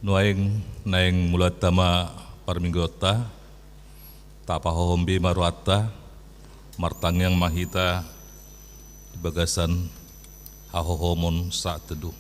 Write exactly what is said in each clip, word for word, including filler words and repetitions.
Nuaeng naeng mulanta ma parmingguonta, tapahohom be ma rohanta, martangiang ma hita di bagasan hahohomon saat teduh.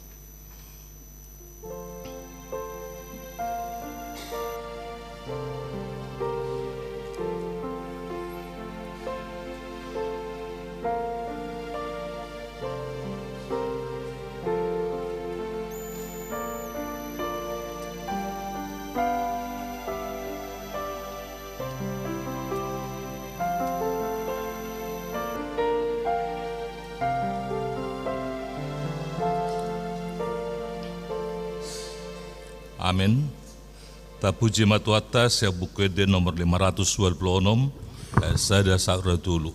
Amen. Tapuji ma Tuhanta, sian Buku Ende nomor lima ratus dua puluh enam, ayat sada sahat ro tolu.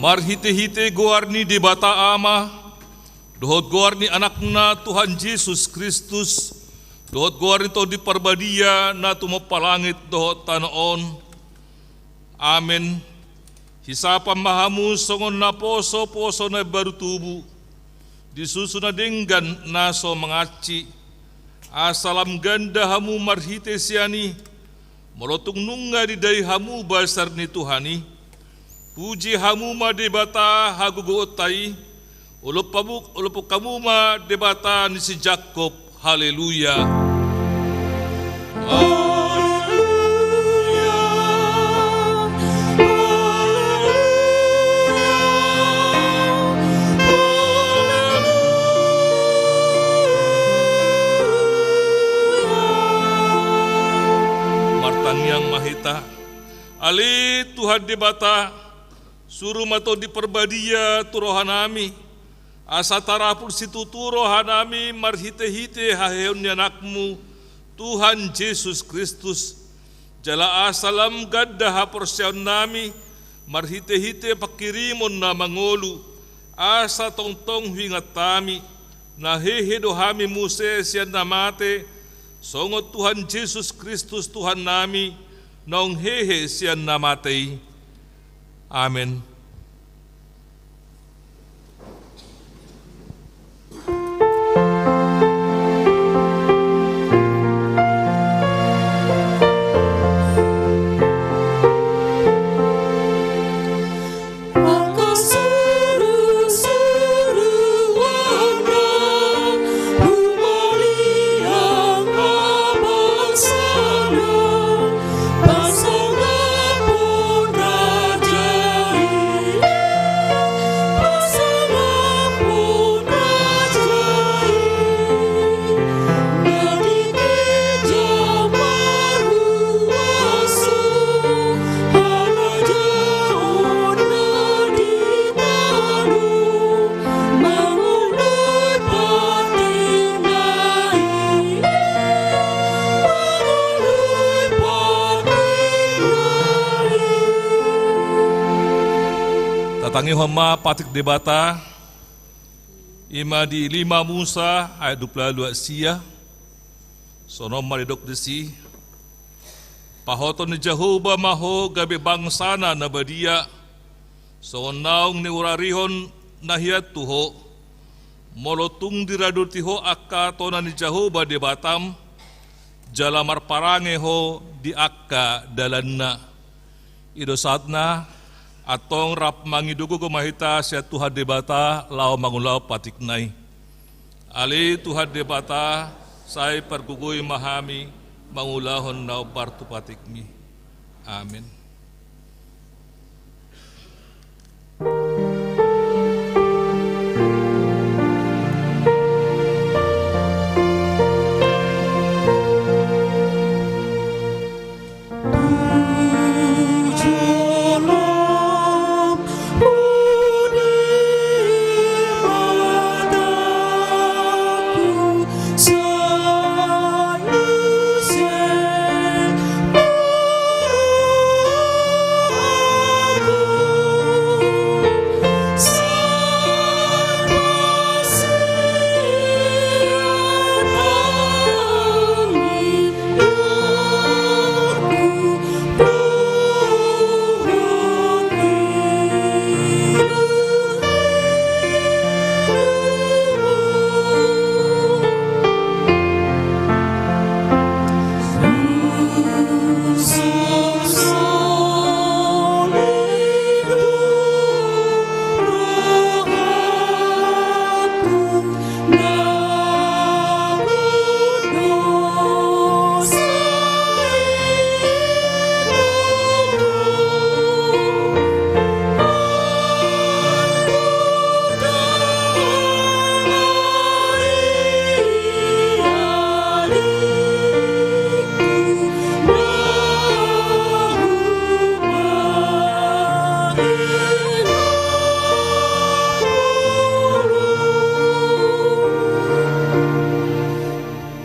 Marhitehite goar ni Debata Ama, dohot goar ni Anakna Tuhan Jesus Kristus, Dohot goar ni Tondi Parbadia na tumompa langit dohot tano on. Amen. Hisapam ma hamu songon naposo poso na baru tubu di susu na denggan na so mangansi. Asa lam ganda hamu marhite sian i, molo tung nunga didai hamu basar ni Tuhan i. Puji hamu ma Debata hagogoonta i. Olompon hamu ma Debata ni si Jakkob. Haleluya. Haleluya. Haleluya. Haleluya. Martangiang ma hita. Ale Tuhan Debata, suru ma Tondi Parbadia tu rohanami, asa tarapul situtu rohanami marhitehite haheheon ni Anakmu, Tuhan Jesus Kristus. Jala asa lam ganda haporseaonnami marhitehite panghirimon na mangolu, asa tongtong huingat hami, na hehe do hami muse sian na mate, songon Tuhan Jesus Kristus Tuhannami, naung hehe sian na mate i. Amen. Tatangihon ma patik Debata, i ma di lima Musa ayat dua pulu ualu ayat sia. Songon on ma didok disi: Pahoton ni Jahowa ma ho gabe bangsaNa na badia, songon naung niurarihon na hian tu ho, molo tung diradoti ho angka tona ni Jahowa Debatam, jala marparange ho di angka dalanna. I do sahatna, antong rap mangido gogo ma hita sian Tuhan Debata laho mangulahon patikna i. Ale Tuhan Debata, sai pargogoi ma hami mangulahon na hombar tu patikMi. Amen.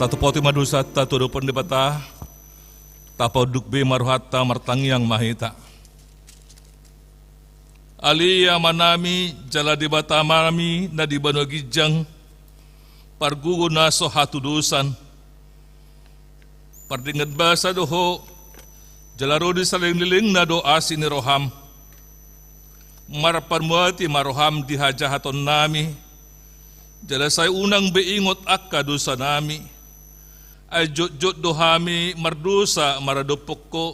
Tatopoti ma dosanta tu adopan Debata. Tapaunduk be ma rohanta, martangiang ma hita. Ale Amanami jala Debatanami na di banua ginjang, pargogo na so hatudosan, Pardenggan basa do Ho, jala ro di salelenglelengna do asi ni roham. Marpamuati ma roham di hajahatonnami, jala sai unang be ingot angka dosanami. Ai jotjot do hami mardosa maradophon Ho,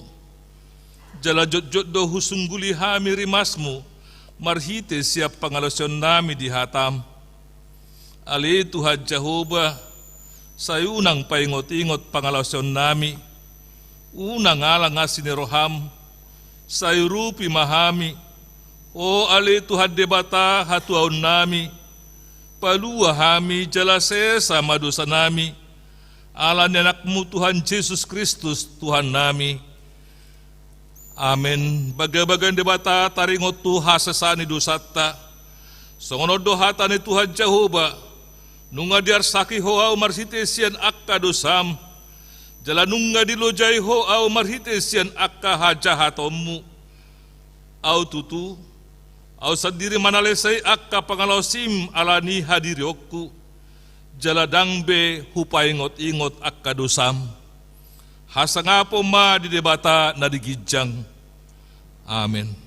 jala jotjot do husungguli hami rimasmu marhite sian pangalaosionnami di hatam. Ale Tuhan Jahowa, sai unang paingotingot pangalaosionnami, unang alang asi ni roham, sai urupi ma hami. O ale Tuhan Debata hatuaonnami, palua hami jala sesa ma dosanami, ala ni Anakmu Tuhan Jesus Kristus Tuhannami. Amen. Bagabaga ni Debata taringot tu hasesaan ni dosanta. Songon on do hata ni Tuhan Jahowa: Nunga diarsaki Ho ahu marhite sian angka dosam, jala nunga dilojai Ho ahu marhite sian angka hajahatonmu. Ahu tutu, ahu sandiri manalesei angka pangalaosim ala ni hadirionku, jala ndang be hupaingotingot angka dosam. Hasangapon ma di Debata na di ginjang. Amen.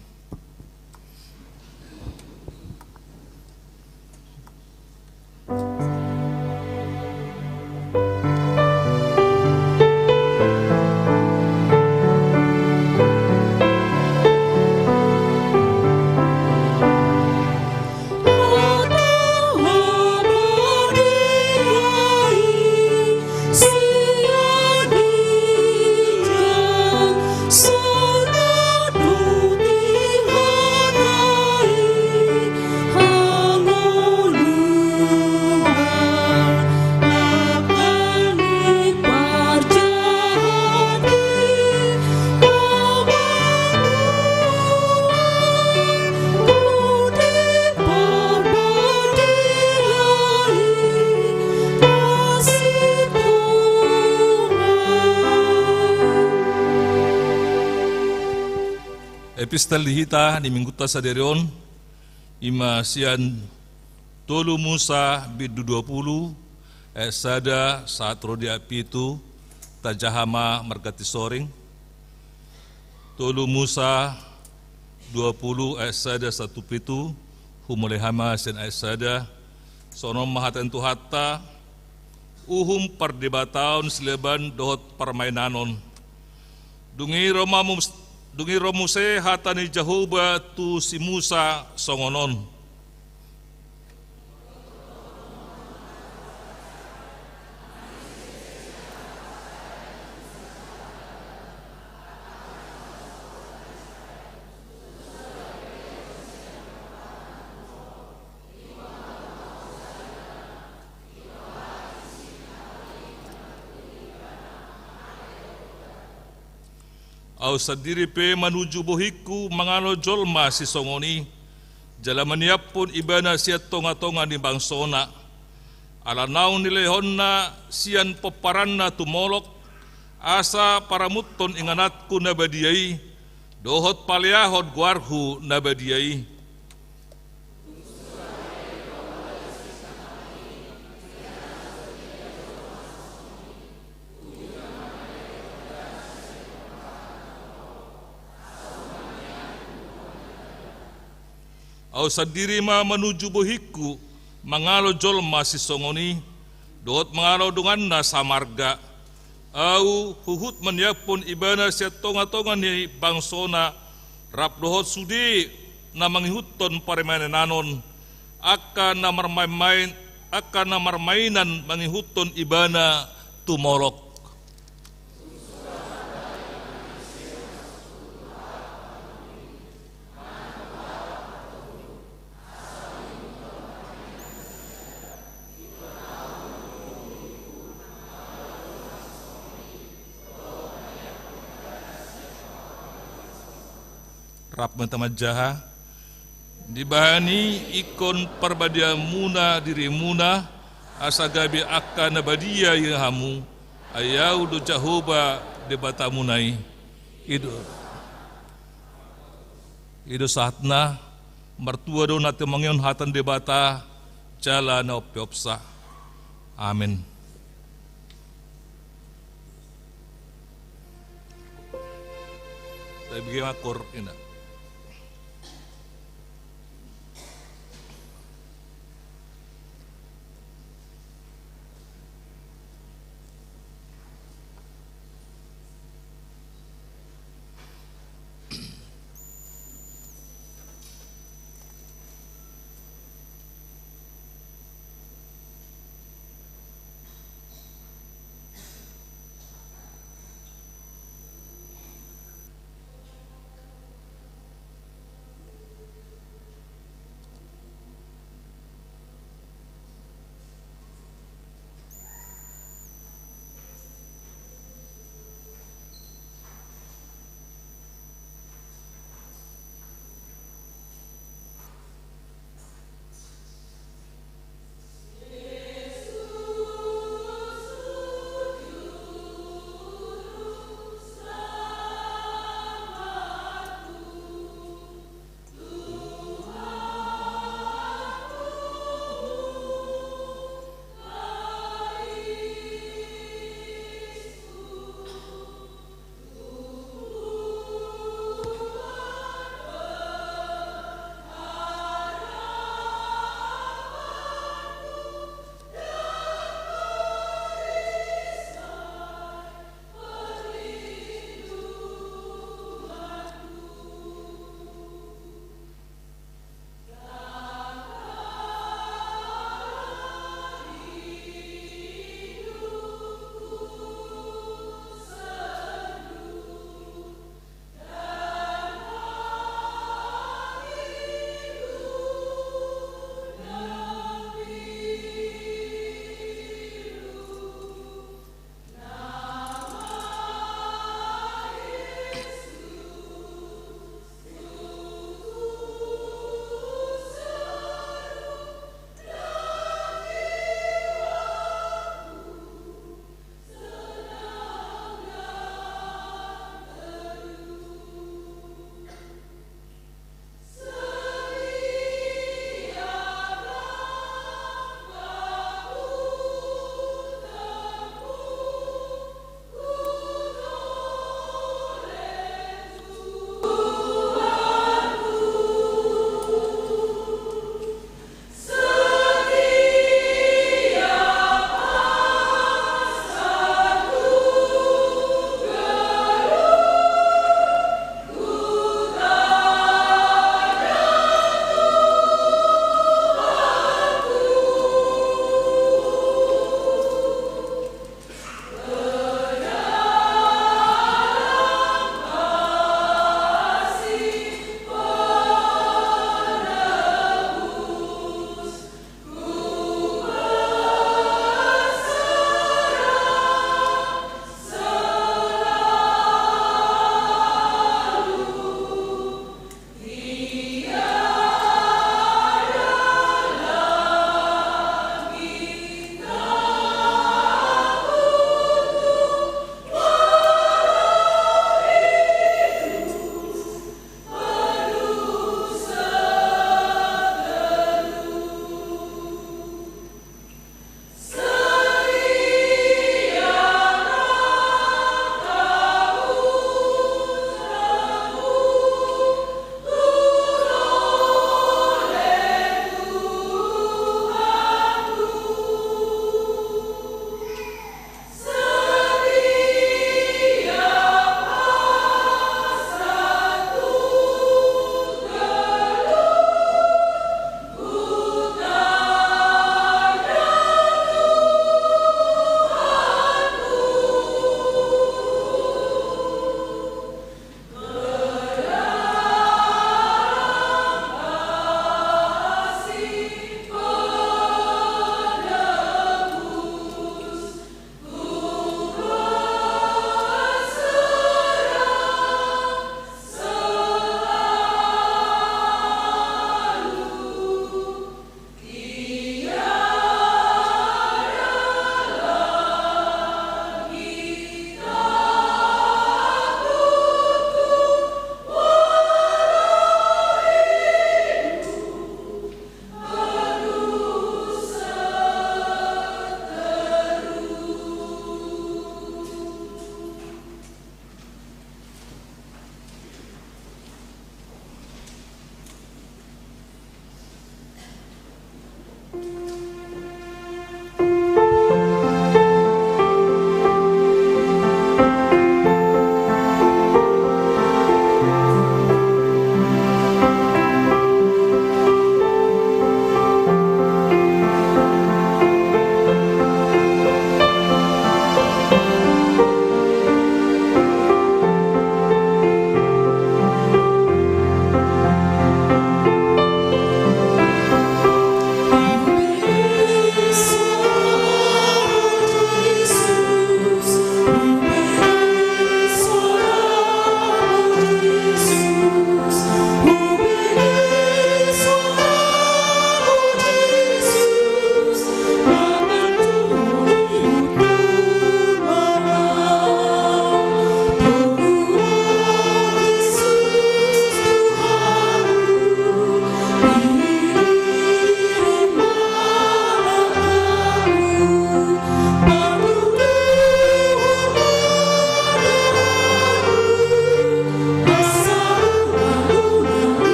Epistel di hita di Minggunta sadari on, i ma sian Tolu Musa bindu dua pulu, ayat sada sahat ro di ayat pitu. Tajaha ma marganti soring. Tolu Musa dua pulu ayat sada sahat tu pitu. Humulai hami ma sian ayat sada. Songon on ma hata ni Tuhanta: Uhum pardebataon sileban dohot parmainanon. Dung i ro ma Mus-, dung i ro muse hata ni Jahowa tu si Musa songon on: Ahu sandiri pe manuju bohingku mangalo jolma sisongon i, jala maniaphon ibana sian tongatonga ni bangsona. Ala naung nilehonna sian pomparanna tu Molok, asa paramuthon ingananku na badia i, dohot paleahon goarhu na badia i. Ahu sandiri ma manuju bohingku mangalo jolma sisongon i, dohot mangalo donganna samarga. Ahu huhut maniaphon ibana sian tongatonga ni bangsona, rap dohot sude na mangihuthon parmainanon, angka na marmainmain, angka na marmainan mangihuthon ibana tu Molok. Rap ma hita manjaha. Dibahen i ingkon parbadiaonmuna dirimuna, asa gabe angka na badia i hamu, ai Ahu do Jahowa Debatamuna i. I do, i do sahatna. Martua do na tumangihon hata ni Debata jala na umpeopsa. Amen. Tapi bege ma kor ina.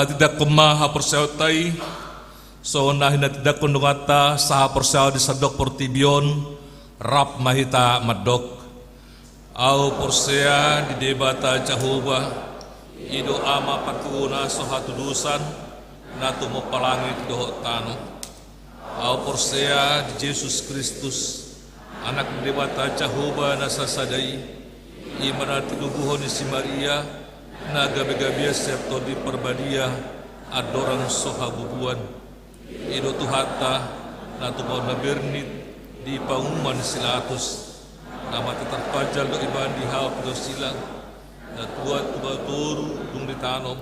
Tindanghon ma haporseaonta i, songon na hinatindangkon donganta sahaporseaon di sandok portibi on, rap ma hita mandok. Ahu porsea di Debata Jahowa, i do Ama parguru na so hatudosan, na tumompa langit dohot tano. Ahu porsea di Jesus Kristus, Anak ni Debata Jahowa na sasada i, i ma na tinubuhon ni si Maria, na gabegabean sian Tondi Parbadia, andorang so habubuan. I do Tuhanta, na tumangihon na bernit di panguhuman ni si Pilatus, na mate tarpanjal do ibana di hau pinarsilang, na tuat tu banua toru dung ditanom,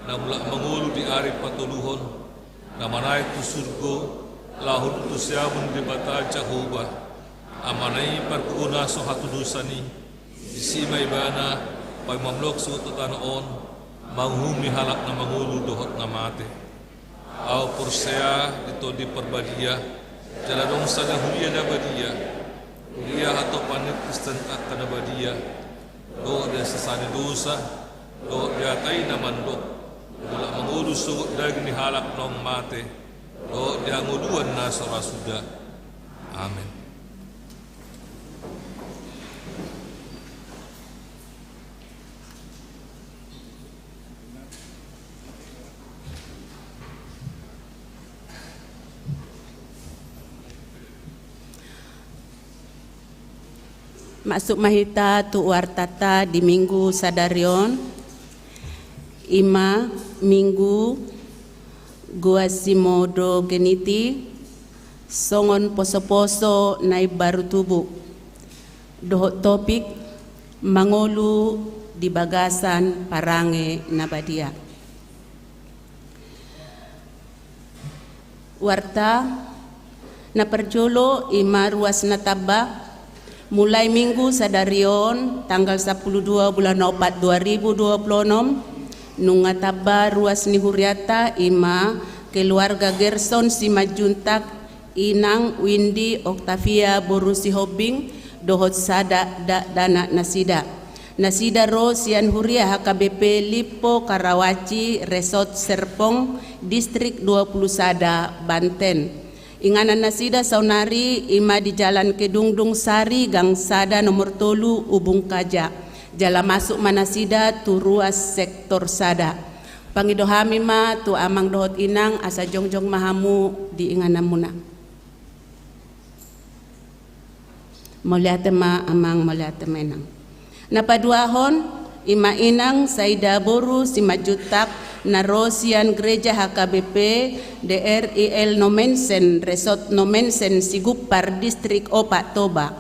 na mulak mangolu di ari patoluhon, na manaek tu surgo, laho tu siamun ni Debata Jahowa, Amana i parguru na so hatudosan i, disi ma ibana paima mamolak surgo tu tano on, manguhumi halak na mangolu dohot na mate. Ahu porsea di Tondi Parbadia, jala adong sada huria na badia, huria hatopan ni Kristen angka na badia, dohot di hasesaan ni dosa, dohot di hata i na mandok, mulak mangolu sogot daging ni halak naung mate, dohot di hangoluan na so ra suda. Amen. Masuk ma hita tu wartanta di Minggu sadari on, i ma Minggu Quasimodogeniti, songon posoposo na imbaru tubu, dohot topik mangolu di bagasan parange na badia. Warta na parjolo i ma ruas na tamba, mulai Minggu sadari on, tanggal sampulu dua bulan opat dua ribu dua puluh onom, nunga tamba ruas ni hurianta i ma keluarga Gerson Simanjuntak, Inang Windy Octavia boru Sihombing, dohot sada dakdanak nasida. Nasida ro sian huria H K B P Limpo Karawaci, Resort Serpong, Distrik dua puluh sada, Banten. Inganan nasida saonari i ma di Jalan Kedungdung Sari, Gang sada, nomor tolu, Ubung Kaja. Jala masuk ma nasida tu ruas sektor sada. Pangido hami ma tu amang dohot inang, asa jongjong ma hamu di ingananmuna. Mauliate ma amang, mauliate ma inang. Na paduahon, i ma Inang Saida boru Simanjuntak, na ro sian Gereja H K B P D R I L Nommensen, Resort Nommensen, Sigumpar, Distrik opat, Toba.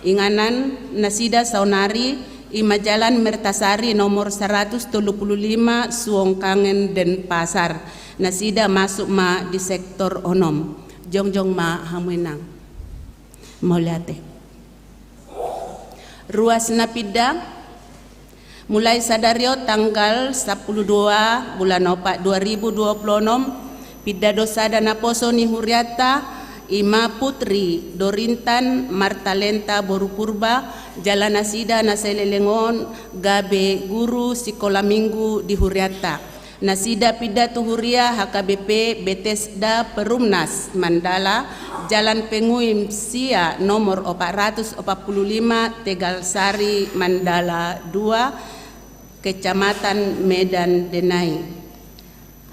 Inganan nasida saonari i ma Jalan Mertasari nomor saratus tolu pulu lima, Suongkangen, Denpasar. Nasida masuk ma di sektor onom. Jongjong ma hamu inang. Mauliate. Ruas na pinda, mulai sadari on tanggal sampulu dua bulan opat dua ribu dua puluh onom, pinda do sada naposo ni hurianta, i ma Putri Dorintan Martalenta boru Purba, jala nasida na saleleng on gabe guru sikola minggu di hurianta. Nasida pinda tu huria H K B P Betesda Perumnas Mandala, Jalan Penguin sia, nomor opat ratus opat pulu lima, Tegalsari, Mandala dua, Kecamatan Medan Denai.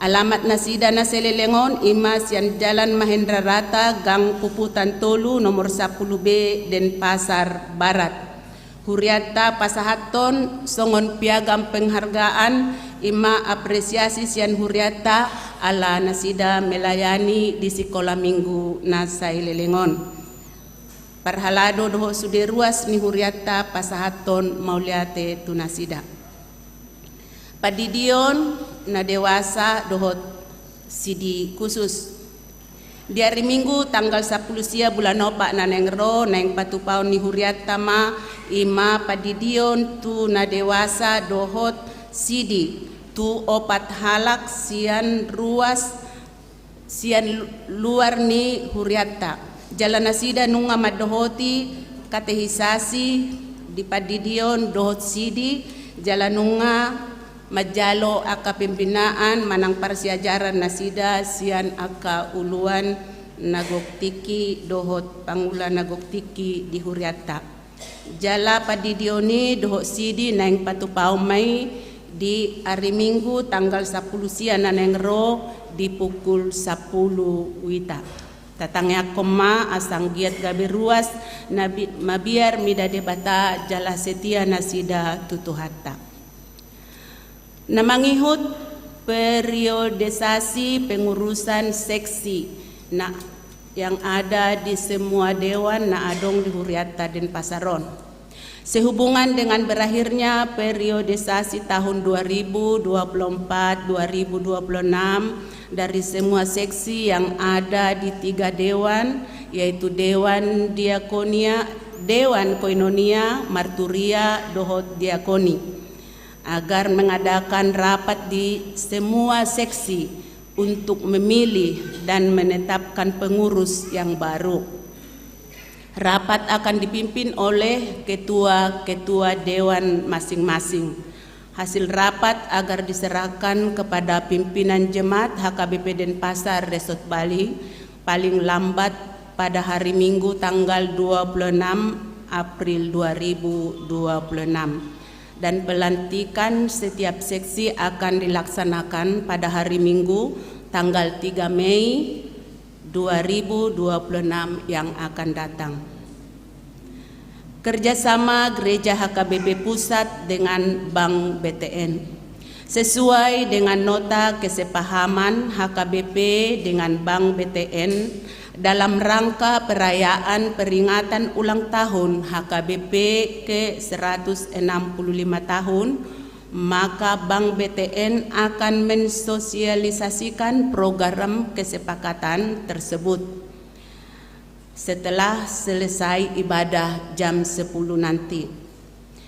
Alamat nasida na saleleng on i ma sian Jalan Mahendrarata, Gang Puputan tolu, nomor sampulu B, Denpasar Barat. Hurianta pasahathon songon piagam penghargaan, i ma apresiasi sian hurianta ala nasida melayani di sikola minggu na saleleng on. Parhalado dohot sude ruas ni hurianta pasahathon mauliate tu nasida. Pandidion na dewasa dohot sidi khusus. Di ari Minggu tanggal sampulu sia bulan opat na naeng ro, naeng patupaon ni hurianta ma, i ma pandidion tu na dewasa dohot sidi, tu opat halak sian ruas sian lu-, luar ni hurianta. Jala nasida nunga mandohoti katekisasi di pandidion dohot sidi, jala nunga Manjalo angka pembinaan manang parsiajaran nasida sian angka uluan na gok tingki dohot pangula na gok tingki di hurianta. Jala pandidion i dohot sidi naeng patupaon ma i di ari Minggu tanggal sampulu sia na naeng ro di pukul sampulu wita. Tatangiangkon ma asa anggiat gabe ruas na bi-, mabiar mida Debata jala setia nasida tu Tuhanta. Na mangihut periodisasi pengurusan seksi na yang ada di semua dewan na adong di hurianta Denpasar on. Sehubungan dengan berakhirnya periodisasi tahun dua ribu dua puluh empat dua ribu dua puluh enam dari semua seksi yang ada di tiga dewan, yaitu Dewan Diakonia, Dewan Koinonia, Marturia, dohot Diakoni, agar mengadakan rapat di semua seksi untuk memilih dan menetapkan pengurus yang baru. Rapat akan dipimpin oleh ketua-ketua dewan masing-masing. Hasil rapat agar diserahkan kepada pimpinan Jemaat H K B P Denpasar Resort Bali paling lambat pada hari Minggu tanggal dua puluh enam April dua ribu dua puluh enam, dan pelantikan setiap seksi akan dilaksanakan pada hari Minggu tanggal tiga Mei dua ribu dua puluh enam yang akan datang. Kerjasama Gereja H K B P Pusat dengan Bank B T N. Sesuai dengan nota kesepahaman H K B P dengan Bank B T N dalam rangka perayaan peringatan ulang tahun H K B P ke seratus enam puluh lima tahun, maka Bank B T N akan mensosialisasikan program kesepakatan tersebut setelah selesai ibadah jam sepuluh nanti,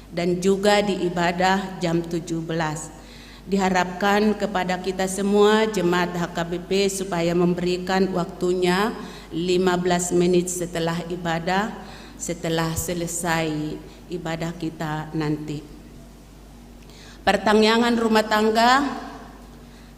dan juga di ibadah jam tujuh belas. Diharapkan kepada kita semua jemaat H K B P supaya memberikan waktunya lima belas menit setelah ibadah, setelah selesai ibadah kita nanti. Partangiangan rumah tangga,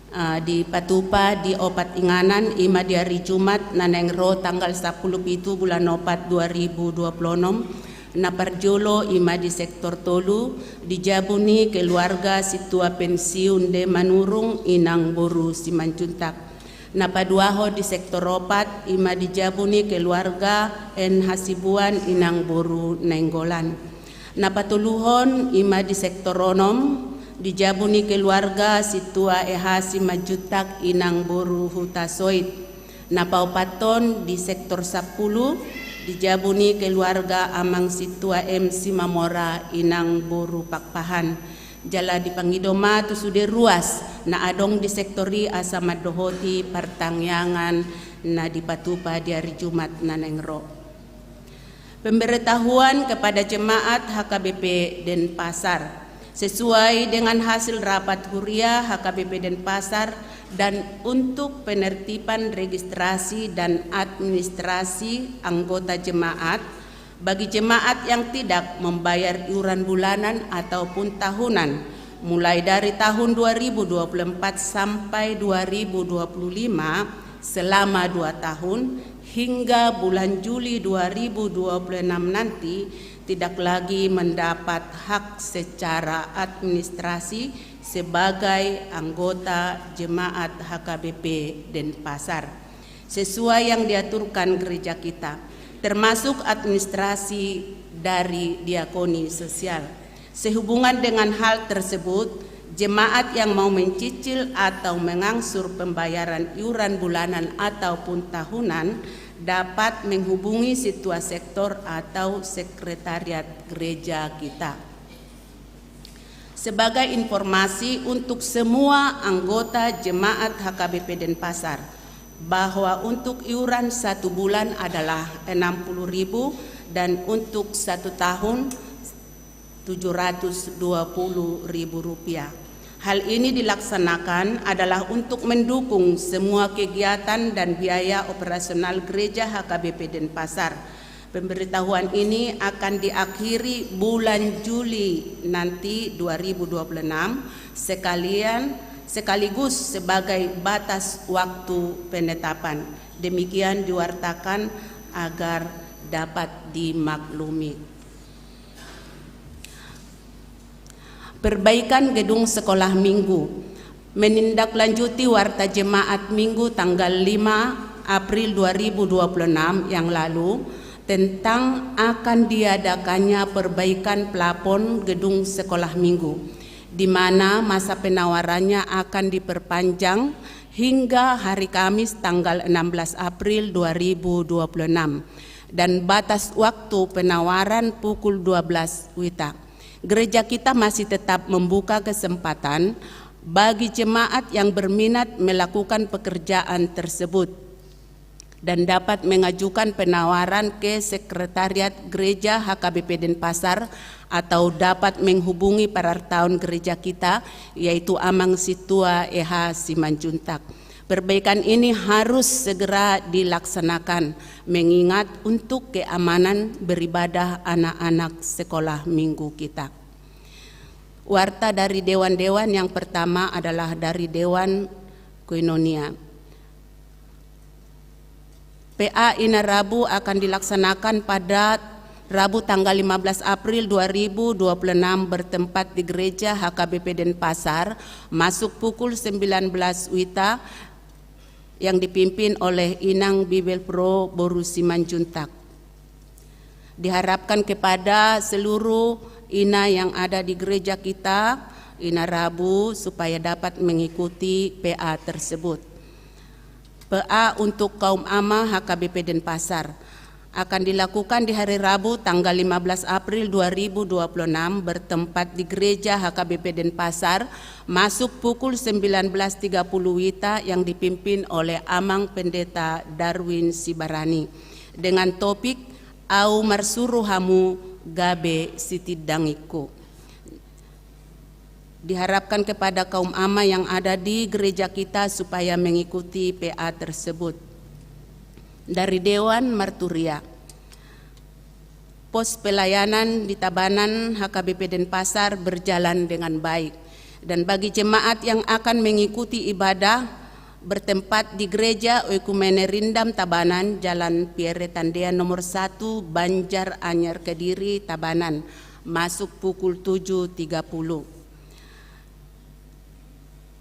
eh, dipatupa di opat inganan, i ma di ari Jumat na naeng ro tanggal sampulu pitu bulan opat dua ribu dua puluh enam, na parjolo i ma di sektor tolu, di jabu ni keluarga Sintua Pensiun D Manurung, Inang Boru Simanjuntak. Na paduahon di sektor opat, i ma di jabu ni keluarga N Hasibuan, Inang Boru Nainggolan. Na patoluhon, i ma di sektor onom, di jabu ni keluarga Sintua E H Simanjuntak, Inang Boru Hutasoit. Na paopathon di sektor sampulu, di jabu ni keluarga Amang Sintua M Simamora, Inang Boru Pakpahan. Jala dipangido ma tu sude ruas na adong di sektor i asa mandohoti partangiangan na dipatupa di ari Jumat na naeng ro. Pemberitahuan kepada jemaat H K B P Denpasar. Sesuai dengan hasil rapat huria H K B P Denpasar dan untuk penertiban registrasi dan administrasi anggota jemaat, bagi jemaat yang tidak membayar iuran bulanan ataupun tahunan, mulai dari tahun dua ribu dua puluh empat sampai dua ribu dua puluh lima, selama dua tahun, hingga bulan Juli dua ribu dua puluh enam nanti, tidak lagi mendapat hak secara administrasi sebagai anggota jemaat H K B P Denpasar sesuai yang diaturkan gereja kita, termasuk administrasi dari diakoni sosial. Sehubungan dengan hal tersebut, jemaat yang mau mencicil atau mengangsur pembayaran iuran bulanan ataupun tahunan dapat menghubungi Sintua Sektor atau sekretariat gereja kita. Sebagai informasi untuk semua anggota jemaat H K B P Denpasar, bahwa untuk iuran satu bulan adalah enam puluh ribu dan untuk satu tahun tujuh ratus dua puluh ribu rupiah. Hal ini dilaksanakan adalah untuk mendukung semua kegiatan dan biaya operasional Gereja H K B P Denpasar, Pemberitahuan ini akan diakhiri bulan Juli nanti dua ribu dua puluh enam, sekalian sekaligus sebagai batas waktu penetapan. Demikian diwartakan agar dapat dimaklumi. Perbaikan gedung sekolah minggu. Menindaklanjuti warta jemaat Minggu tanggal lima April dua ribu dua puluh enam yang lalu tentang akan diadakannya perbaikan plafon gedung sekolah minggu, di mana masa penawarannya akan diperpanjang hingga hari Kamis tanggal enam belas April dua ribu dua puluh enam, dan batas waktu penawaran pukul dua belas wita. Gereja kita masih tetap membuka kesempatan bagi jemaat yang berminat melakukan pekerjaan tersebut dan dapat mengajukan penawaran ke Sekretariat Gereja H K B P Denpasar atau dapat menghubungi parartaon gereja kita, yaitu Amang Sintua E H Simanjuntak. Perbaikan ini harus segera dilaksanakan, mengingat untuk keamanan beribadah anak-anak sekolah minggu kita. Warta dari dewan-dewan yang pertama adalah dari Dewan Koinonia. P A Ina Rabu akan dilaksanakan pada Rabu tanggal lima belas April dua ribu dua puluh enam, bertempat di Gereja H K B P Denpasar, masuk pukul sembilan belas wita, yang dipimpin oleh Inang Bibelvrouw boru Simanjuntak. Diharapkan kepada seluruh ina yang ada di gereja kita, Ina Rabu, supaya dapat mengikuti P A tersebut. P A untuk kaum ama H K B P Denpasar akan dilakukan di hari Rabu tanggal lima belas April dua ribu dua puluh enam, bertempat di Gereja H K B P Denpasar, masuk pukul sembilan belas tiga puluh wita, yang dipimpin oleh Amang Pendeta Darwin Sibarani, dengan topik Ahu Marsuru Hamu Gabe Sitindangingku. Diharapkan kepada kaum ama yang ada di gereja kita supaya mengikuti P A tersebut. Dari Dewan Marturia. Pos pelayanan di Tabanan H K B P Denpasar berjalan dengan baik. Dan bagi jemaat yang akan mengikuti ibadah bertempat di Gereja Oikumene Rindam Tabanan, Jalan Pierre Tandean nomor satu, Banjar Anyar Kediri, Tabanan, masuk pukul tujuh tiga puluh.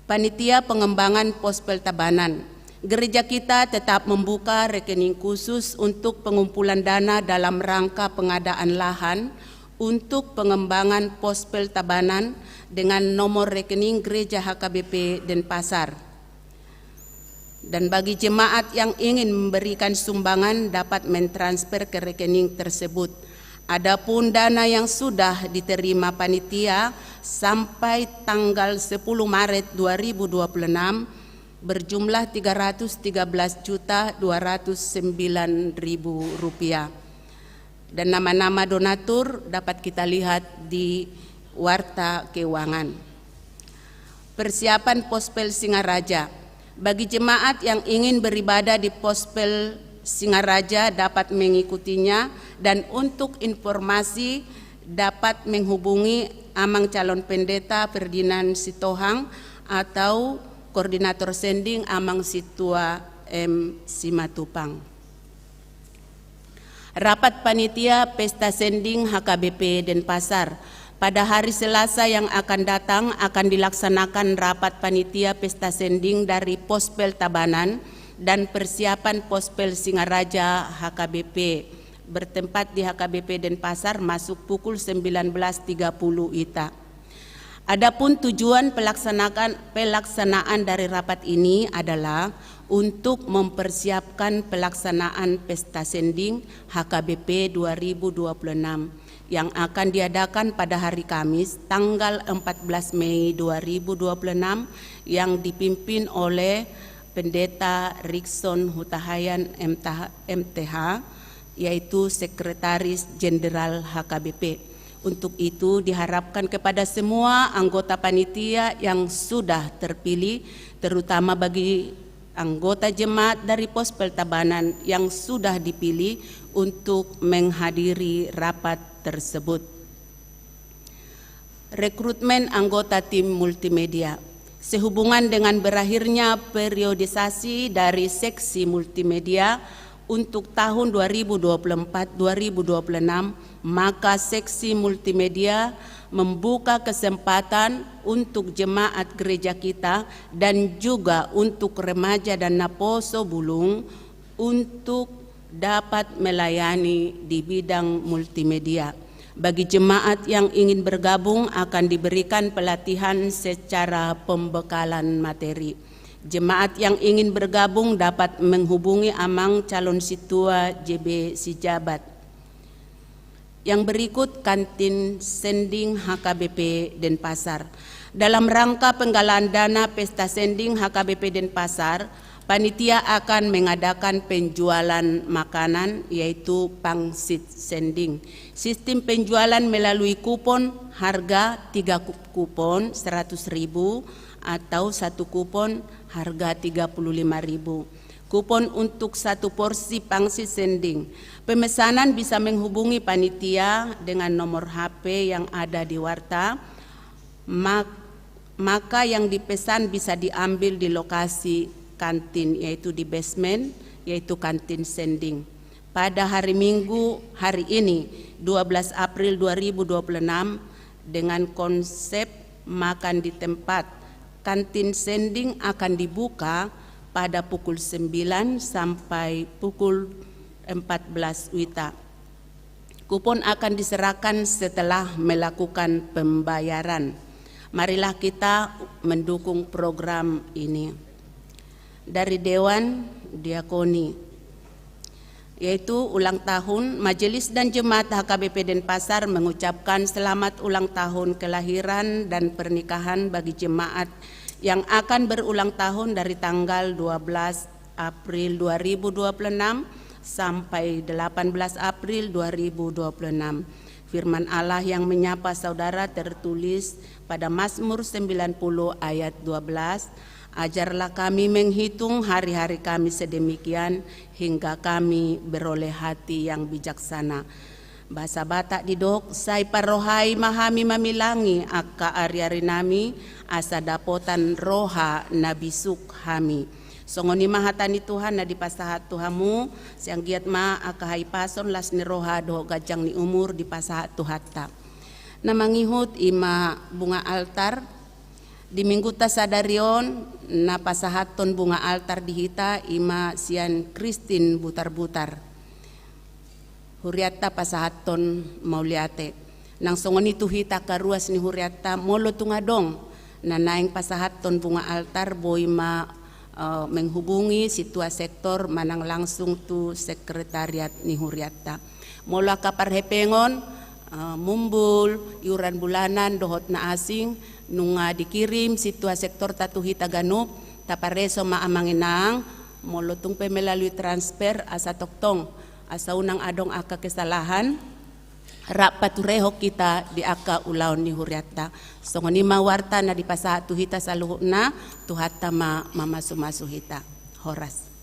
Panitia Pengembangan Pospel Tabanan. Gereja kita tetap membuka rekening khusus untuk pengumpulan dana dalam rangka pengadaan lahan untuk pengembangan Pospel Tabanan dengan nomor rekening Gereja H K B P Denpasar. Dan bagi jemaat yang ingin memberikan sumbangan dapat mentransfer ke rekening tersebut. Adapun dana yang sudah diterima panitia sampai tanggal sepuluh Maret dua ribu dua puluh enam berjumlah tiga ratus tiga belas juta dua ratus sembilan ribu rupiah. Dan nama-nama donatur dapat kita lihat di warta keuangan. Persiapan Pospel Singaraja. Bagi jemaat yang ingin beribadah di Pospel Singaraja dapat mengikutinya, dan untuk informasi dapat menghubungi Amang Calon Pendeta Ferdinand Sitohang atau Koordinator Sending Amang Sintua M Simatupang. Rapat Panitia Pesta Sending H K B P Denpasar. Pada hari Selasa yang akan datang akan dilaksanakan rapat panitia pesta sending dari Pospel Tabanan dan persiapan Pospel Singaraja H K B P, bertempat di H K B P Denpasar, masuk pukul sembilan belas tiga puluh wita. Adapun tujuan pelaksanaan, pelaksanaan dari rapat ini adalah untuk mempersiapkan pelaksanaan Pesta Sending H K B P dua ribu dua puluh enam yang akan diadakan pada hari Kamis, tanggal empat belas Mei dua ribu dua puluh enam, yang dipimpin oleh Pendeta Rikson Hutahayan, M T H, M T H, yaitu Sekretaris Jenderal H K B P. Untuk itu, diharapkan kepada semua anggota panitia yang sudah terpilih, terutama bagi anggota jemaat dari Pos Peltabanan yang sudah dipilih untuk menghadiri rapat tersebut. Rekrutmen anggota tim multimedia. Sehubungan dengan berakhirnya periodisasi dari seksi multimedia untuk tahun dua ribu dua puluh empat dua ribu dua puluh enam, maka seksi multimedia membuka kesempatan untuk jemaat gereja kita dan juga untuk remaja dan naposo bulung untuk dapat melayani di bidang multimedia. Bagi jemaat yang ingin bergabung akan diberikan pelatihan secara pembekalan materi. Jemaat yang ingin bergabung dapat menghubungi Amang Calon Sintua J B Sijabat. Yang berikut kantin sending H K B P Denpasar. Dalam rangka penggalan dana pesta sending H K B P Denpasar, panitia akan mengadakan penjualan makanan, yaitu pangsit sending. Sistem penjualan melalui kupon harga tiga ku-, kupon seratus ribu atau satu kupon harga tiga puluh lima ribu. Kupon untuk satu porsi pangsit sending. Pemesanan bisa menghubungi panitia dengan nomor H P yang ada di warta. Mak-, maka yang dipesan bisa diambil di lokasi kantin, yaitu di basement, yaitu kantin sending. Pada hari Minggu, hari ini, dua belas April dua ribu dua puluh enam, dengan konsep makan di tempat, kantin sending akan dibuka pada pukul sembilan sampai pukul empat belas wita. Kupon akan diserahkan setelah melakukan pembayaran. Marilah kita mendukung program ini. Dari Dewan Diakoni, yaitu ulang tahun, Majelis dan Jemaat H K B P Denpasar mengucapkan selamat ulang tahun kelahiran dan pernikahan bagi jemaat yang akan berulang tahun dari tanggal dua belas April dua ribu dua puluh enam sampai delapan belas April dua ribu dua puluh enam. Firman Allah yang menyapa saudara tertulis pada Mazmur sembilan puluh ayat dua belas, "Ajarlah kami menghitung hari-hari kami sedemikian, hingga kami beroleh hati yang bijaksana." Bahasa Batak didok, "Sai parrohai ma hami mamilangi angka ari-ari nami, asa dapotan roha na bisuk hami." Songon i ma hata ni Tuhan na dipasahat tu hamu, sai anggiat ma angka hahipason, las ni roha dohot ganjang ni umur dipasahat Tuhanta. Na mangihut i ma bunga altar. Di minggunta sadari on, na pasahathon bunga altar di hita i ma sian Christine Butarbutar. Hurianta pasahathon mauliate. Nang songon i tu hita angka ruas ni hurianta, molo tung adong na naeng pasahathon bunga altar, boi ma, eh, menghubungi sintua sektor manang langsung tu sekretariat ni hurianta. Molo angka parhepengon, eh, mumbul, iuran bulanan dohot na asing, nunga dikirim sintua sektorta tu hita ganup, tapareso ma amang inang, molo tung pe melalui transfer asa tongtong, asa unang adong angka kesalahan, rap paturehon hita di angka ulaon ni hurianta. Songon i ma warta na dipasahat tu hita saluhutna, Tuhanta ma mamasumasu hita. Horas.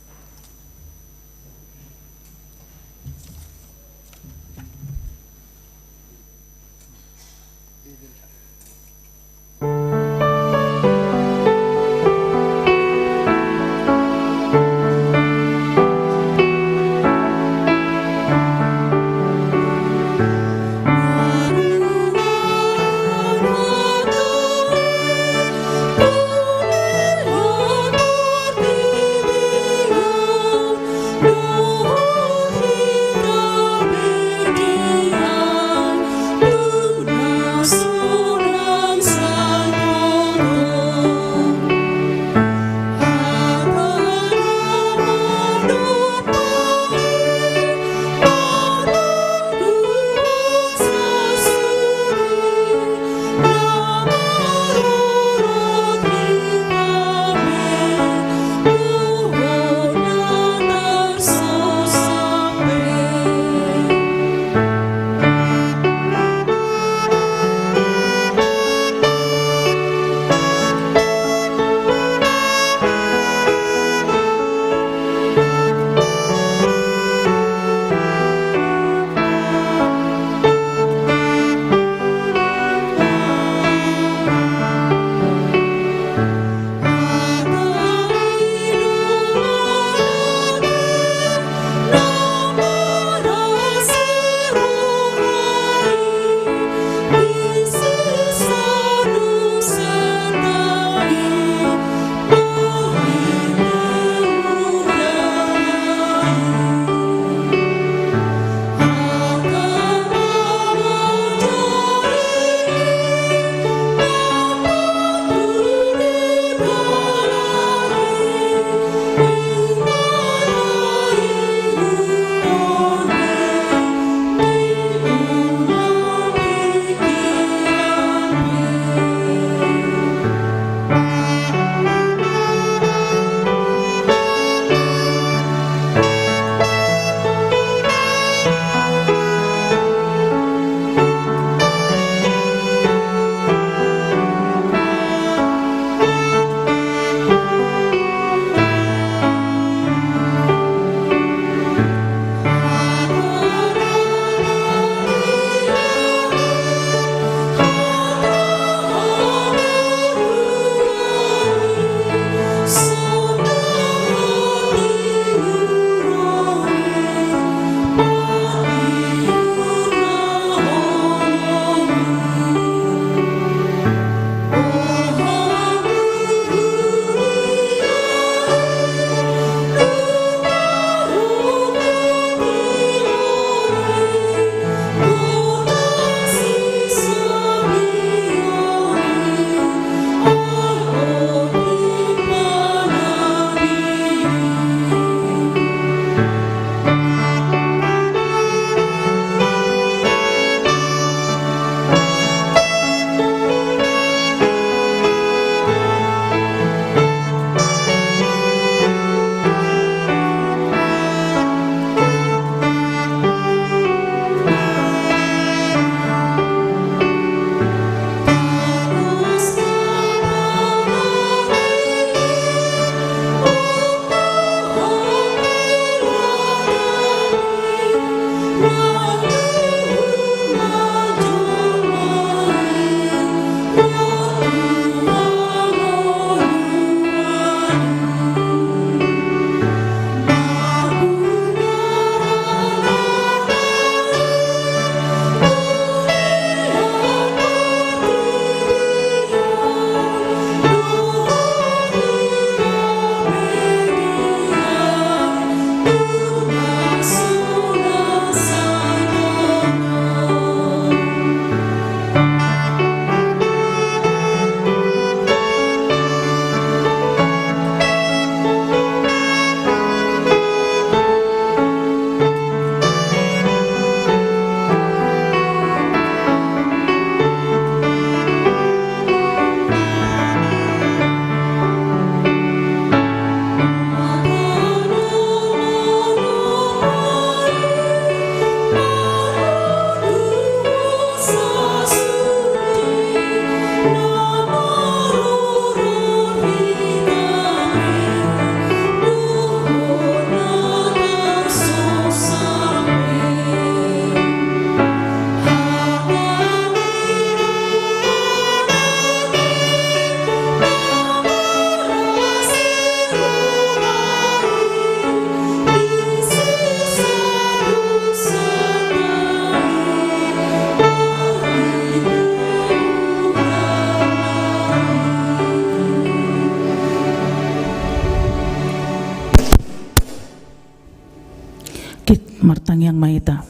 Martangiang ma hita.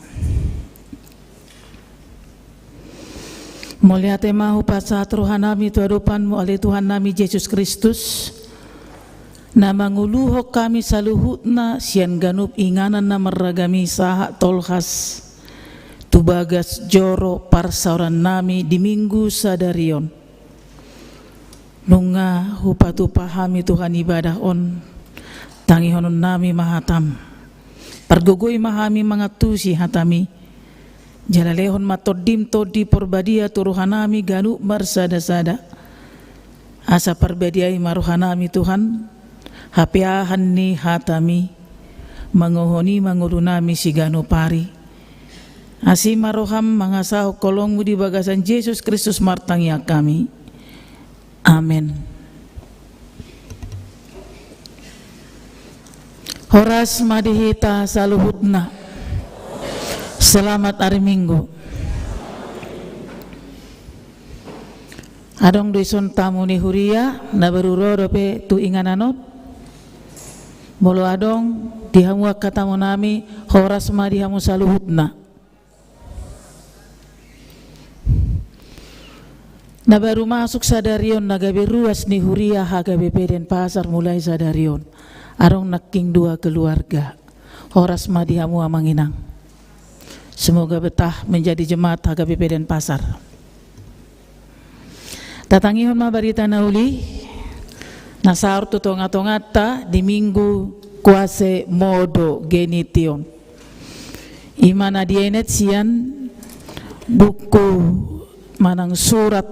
Mauliate ma hupasahat rohanami tu adopanmu, ale Tuhannami Jesus Kristus, na manguluhon hami saluhutna sian ganup inganan na marragam i sahat tolhas tu bagas joro parsaorannami di Minggu sadari on. Nunga hupatupa hami Tuhan ibadah on, tangihononnami ma hatam. Pargogoi ma hami mangantusi hatami. Jala lehon ma Tondim Tondi Porbadia tu rohanami ganup marsadasada. Asa parbadiai ma rohanami Tuhan, hapeahan ni hatami, manguhumi ma ngolunami siganup ari. Asi ma roham mangasahon holongmu di bagasan Jesus Kristus martangiang hami. Amen. Horas ma di hita saluhutna. Selamat ari Minggu. Adong do dison tamu ni huria na baru ro dope tu inganan on? Molo adong, di hamu angka tamunami, horas ma di hamu saluhutna. Na baru masuk sadari on na gabe ruas ni huria H K B P Denpasar mulai sadari on. Adong nangkin dua keluarga. Horas ma di hamu amang inang. Semoga betah menjadi jemaat H K B P Denpasar. Tatangihon ma barita na uli na saor tu tongatonganta di Minggu Quasimodogeniti on. I ma na dienet sian buku manang surat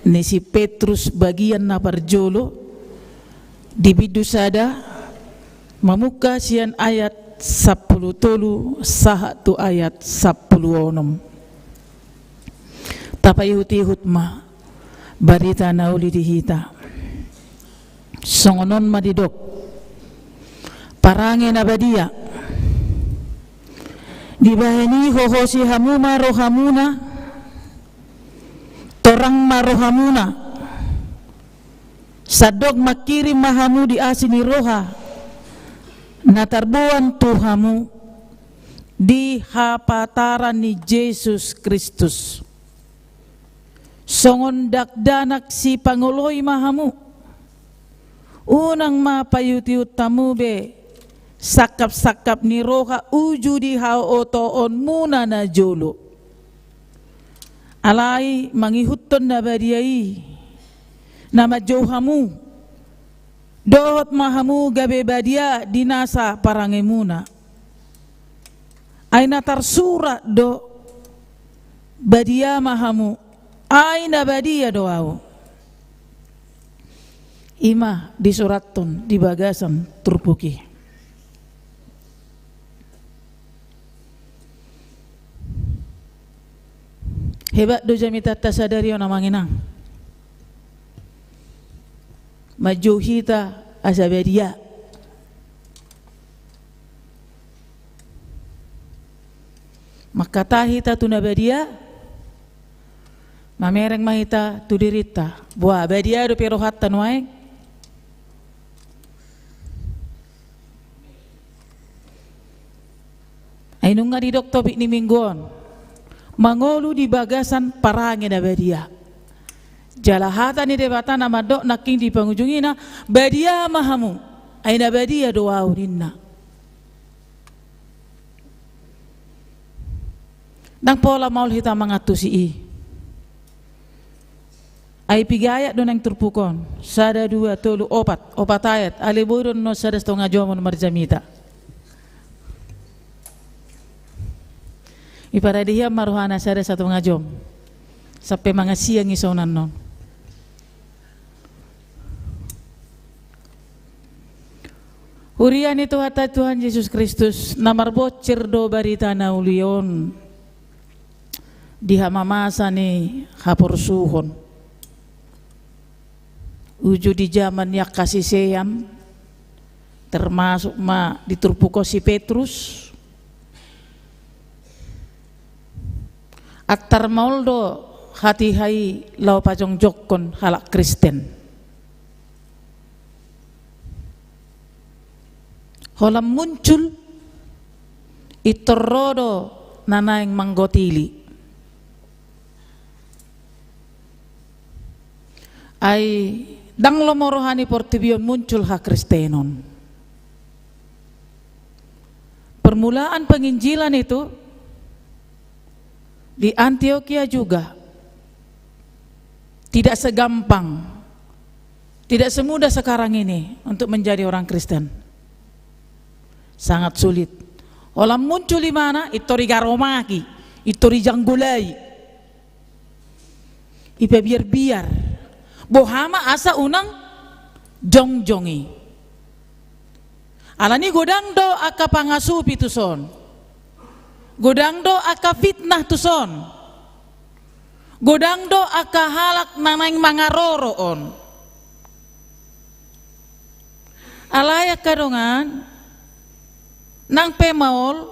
ni si Petrus bagian na parjolo, di bindu sada, mamungka sian ayat sampulu tolu sahat tu ayat sampulu onom. Tapaihutihut ma barita na uli di hita. Songon on ma didok: Parange na badia, dibahen i hohosi hamu ma rohamuna, torang ma rohamuna, sandok mangkirim ma hamu di asi ni roha na tarboan tu hamu di hapataran ni Jesus Kristus. Songon dakdanak sipangoloi ma hamu. Unang ma paihutihut hamu be sangkapsangkap ni roha uju di haotoonmuna na jolo. Alai mangihuthon na badia i na manjou hamu, dohot ma hamu gabe badia di nasa parangemuna. Ai na tarsurat do: Badia ma hamu, ai na badia do Ahu. I ma disurathon di bagasan turpuk i. Hebat do jamitanta sadari on amang inang. Manjou hita asa badia. Mangkatai hita tu na badia, mamereng ma hita tu dirinta. Boha, badia dope rohanta nuaeng? Ai nunga didok topik ni Minggu on, mangolu di bagasan parange na badia. Jala hata ni Debata na mandok nangkin di pangujungina: Badia ma hamu, ai na badia do Ahu, ninna. Ndang pola maol hita mangantusi i. Ai piga ayat do naeng turpuk on? Sada, dua, tolu, opat. Opat ayat. Alai boi do annon sada satonga jom on marjamita. Iparade hian ma rohana sada satonga jom sampe mangasiang i songon annon. Huria ni Tuhanta Tuhan Jesus Kristus, na marbonsir do barita na uli on di hamamasa ni haporsuhon. Uju di jaman ni angka sisean, termasuk ma di turpuk on si Petrus, antar maol do hatiha i laho pajongjongkon halak Kristen. Holan muncul Pintor ro do na naeng manggotili. Ai ndang lomo roha ni portibi on muncul hakristenon. Permulaan penginjilan itu di Antiokia juga tidak segampang, tidak semudah sekarang ini untuk menjadi orang Kristen. Sangat sulit. Holan muncul imana, pintor igaromaki, pintor ijanggolai, ipabiar-biar. Boha ma asa unang jongjong i. Alani godang do angka pangasupi tuson. Godang do angka fitnah tuson. Godang do angka halak na naeng mangaroro on. Alai angka dongan, nang pe maol,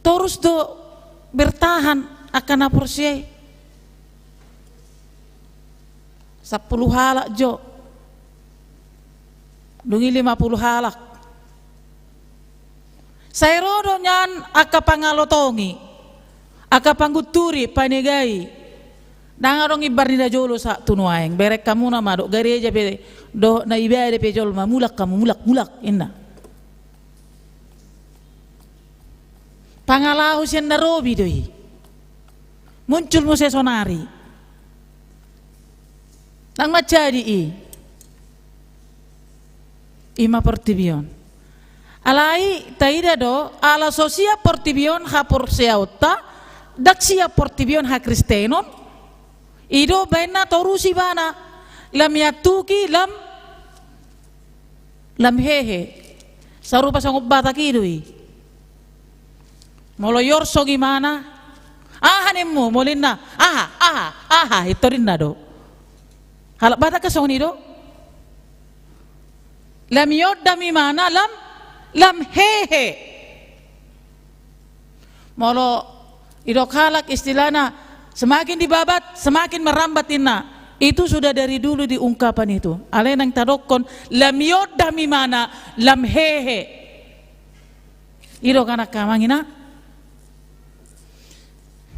torus do bertahan angka na porsea i. Sampulu halak jo. Dung i lima pulu halak. Sai ro do nian angka pangalotongi, angka pangunturi, panegai. Ndang adong imbar ni na jolo sahat tu nuaeng. Bereng hamuna ma dohot gareja pe, dohot na ibada pe jolma, mulak hamu, mulak, mulak, ninna. Pangalaho sian na robi do i. Muncul muse sonari. Ndang manjadi i. I ma portibi on. Alai taida do, ala so siap portibi on haporseaonta, ndang siap portibi on hakristenon, i do baen na torus ibana, lam iantuki, lam, lam hehe. Sarupa songon Batak i do i. Molo iorsong imana, aha nimmu, molo ninna, aha, aha, aha, pintor ninna do. Halak Batak kan songon i do. Lam iondam imana, lam, lam hehe. Molo didok halak istilahna, semakin dibabat, semakin merambat, ninna. Itu sudah dari dulu di ungkapan itu. Alai naeng tadokkon, lam iondam imana, lam hehe. I do kan angka amang inang.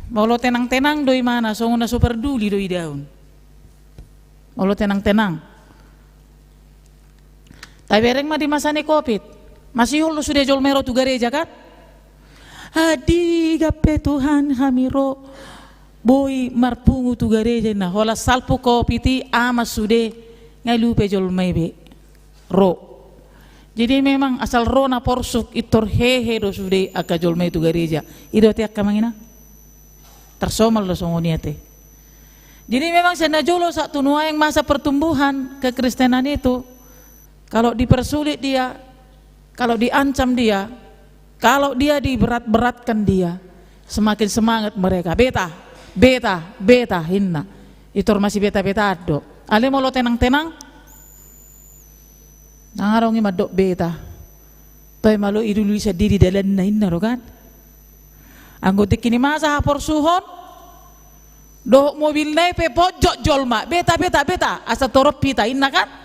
Molo tenang-tenang do imana, songon na so parduli do idaon. Molo tenang-tenang. Tabereng ma di masa ni covid. Masihol do sude jolma i ro tu gareja kan? Andigan pe Tuhan hami ro, boi marpungu tu gareja, ninna. Holan salpu covid i, aman sude, nunga lupa jolma i be ro. Jadi memang asal ro na porsuk, pintor hehe do sude angka jolma i tu gareja. I do ate angka amang inang. Tarsomal do songon i ate. Jadi memang sian na jolo sahat tu nuaeng masa pertumbuhan kekristenan itu, kalau dipersulit dia, kalau diancam dia, kalau dia diberat-beratkan dia, semakin semangat mereka. Beta, beta, beta, ninna. Pintor masibeta-betaan do. Alai molo tenang-tenang, ndang adong i mandok beta. Toe malo i dulu i sandiri dalanna, ninna do kan. Anggo tingki ni masa haporsuhon, dohot mobilna i pe ponjot jolma. Beta, beta, beta. Asa torop hita, ninna kan.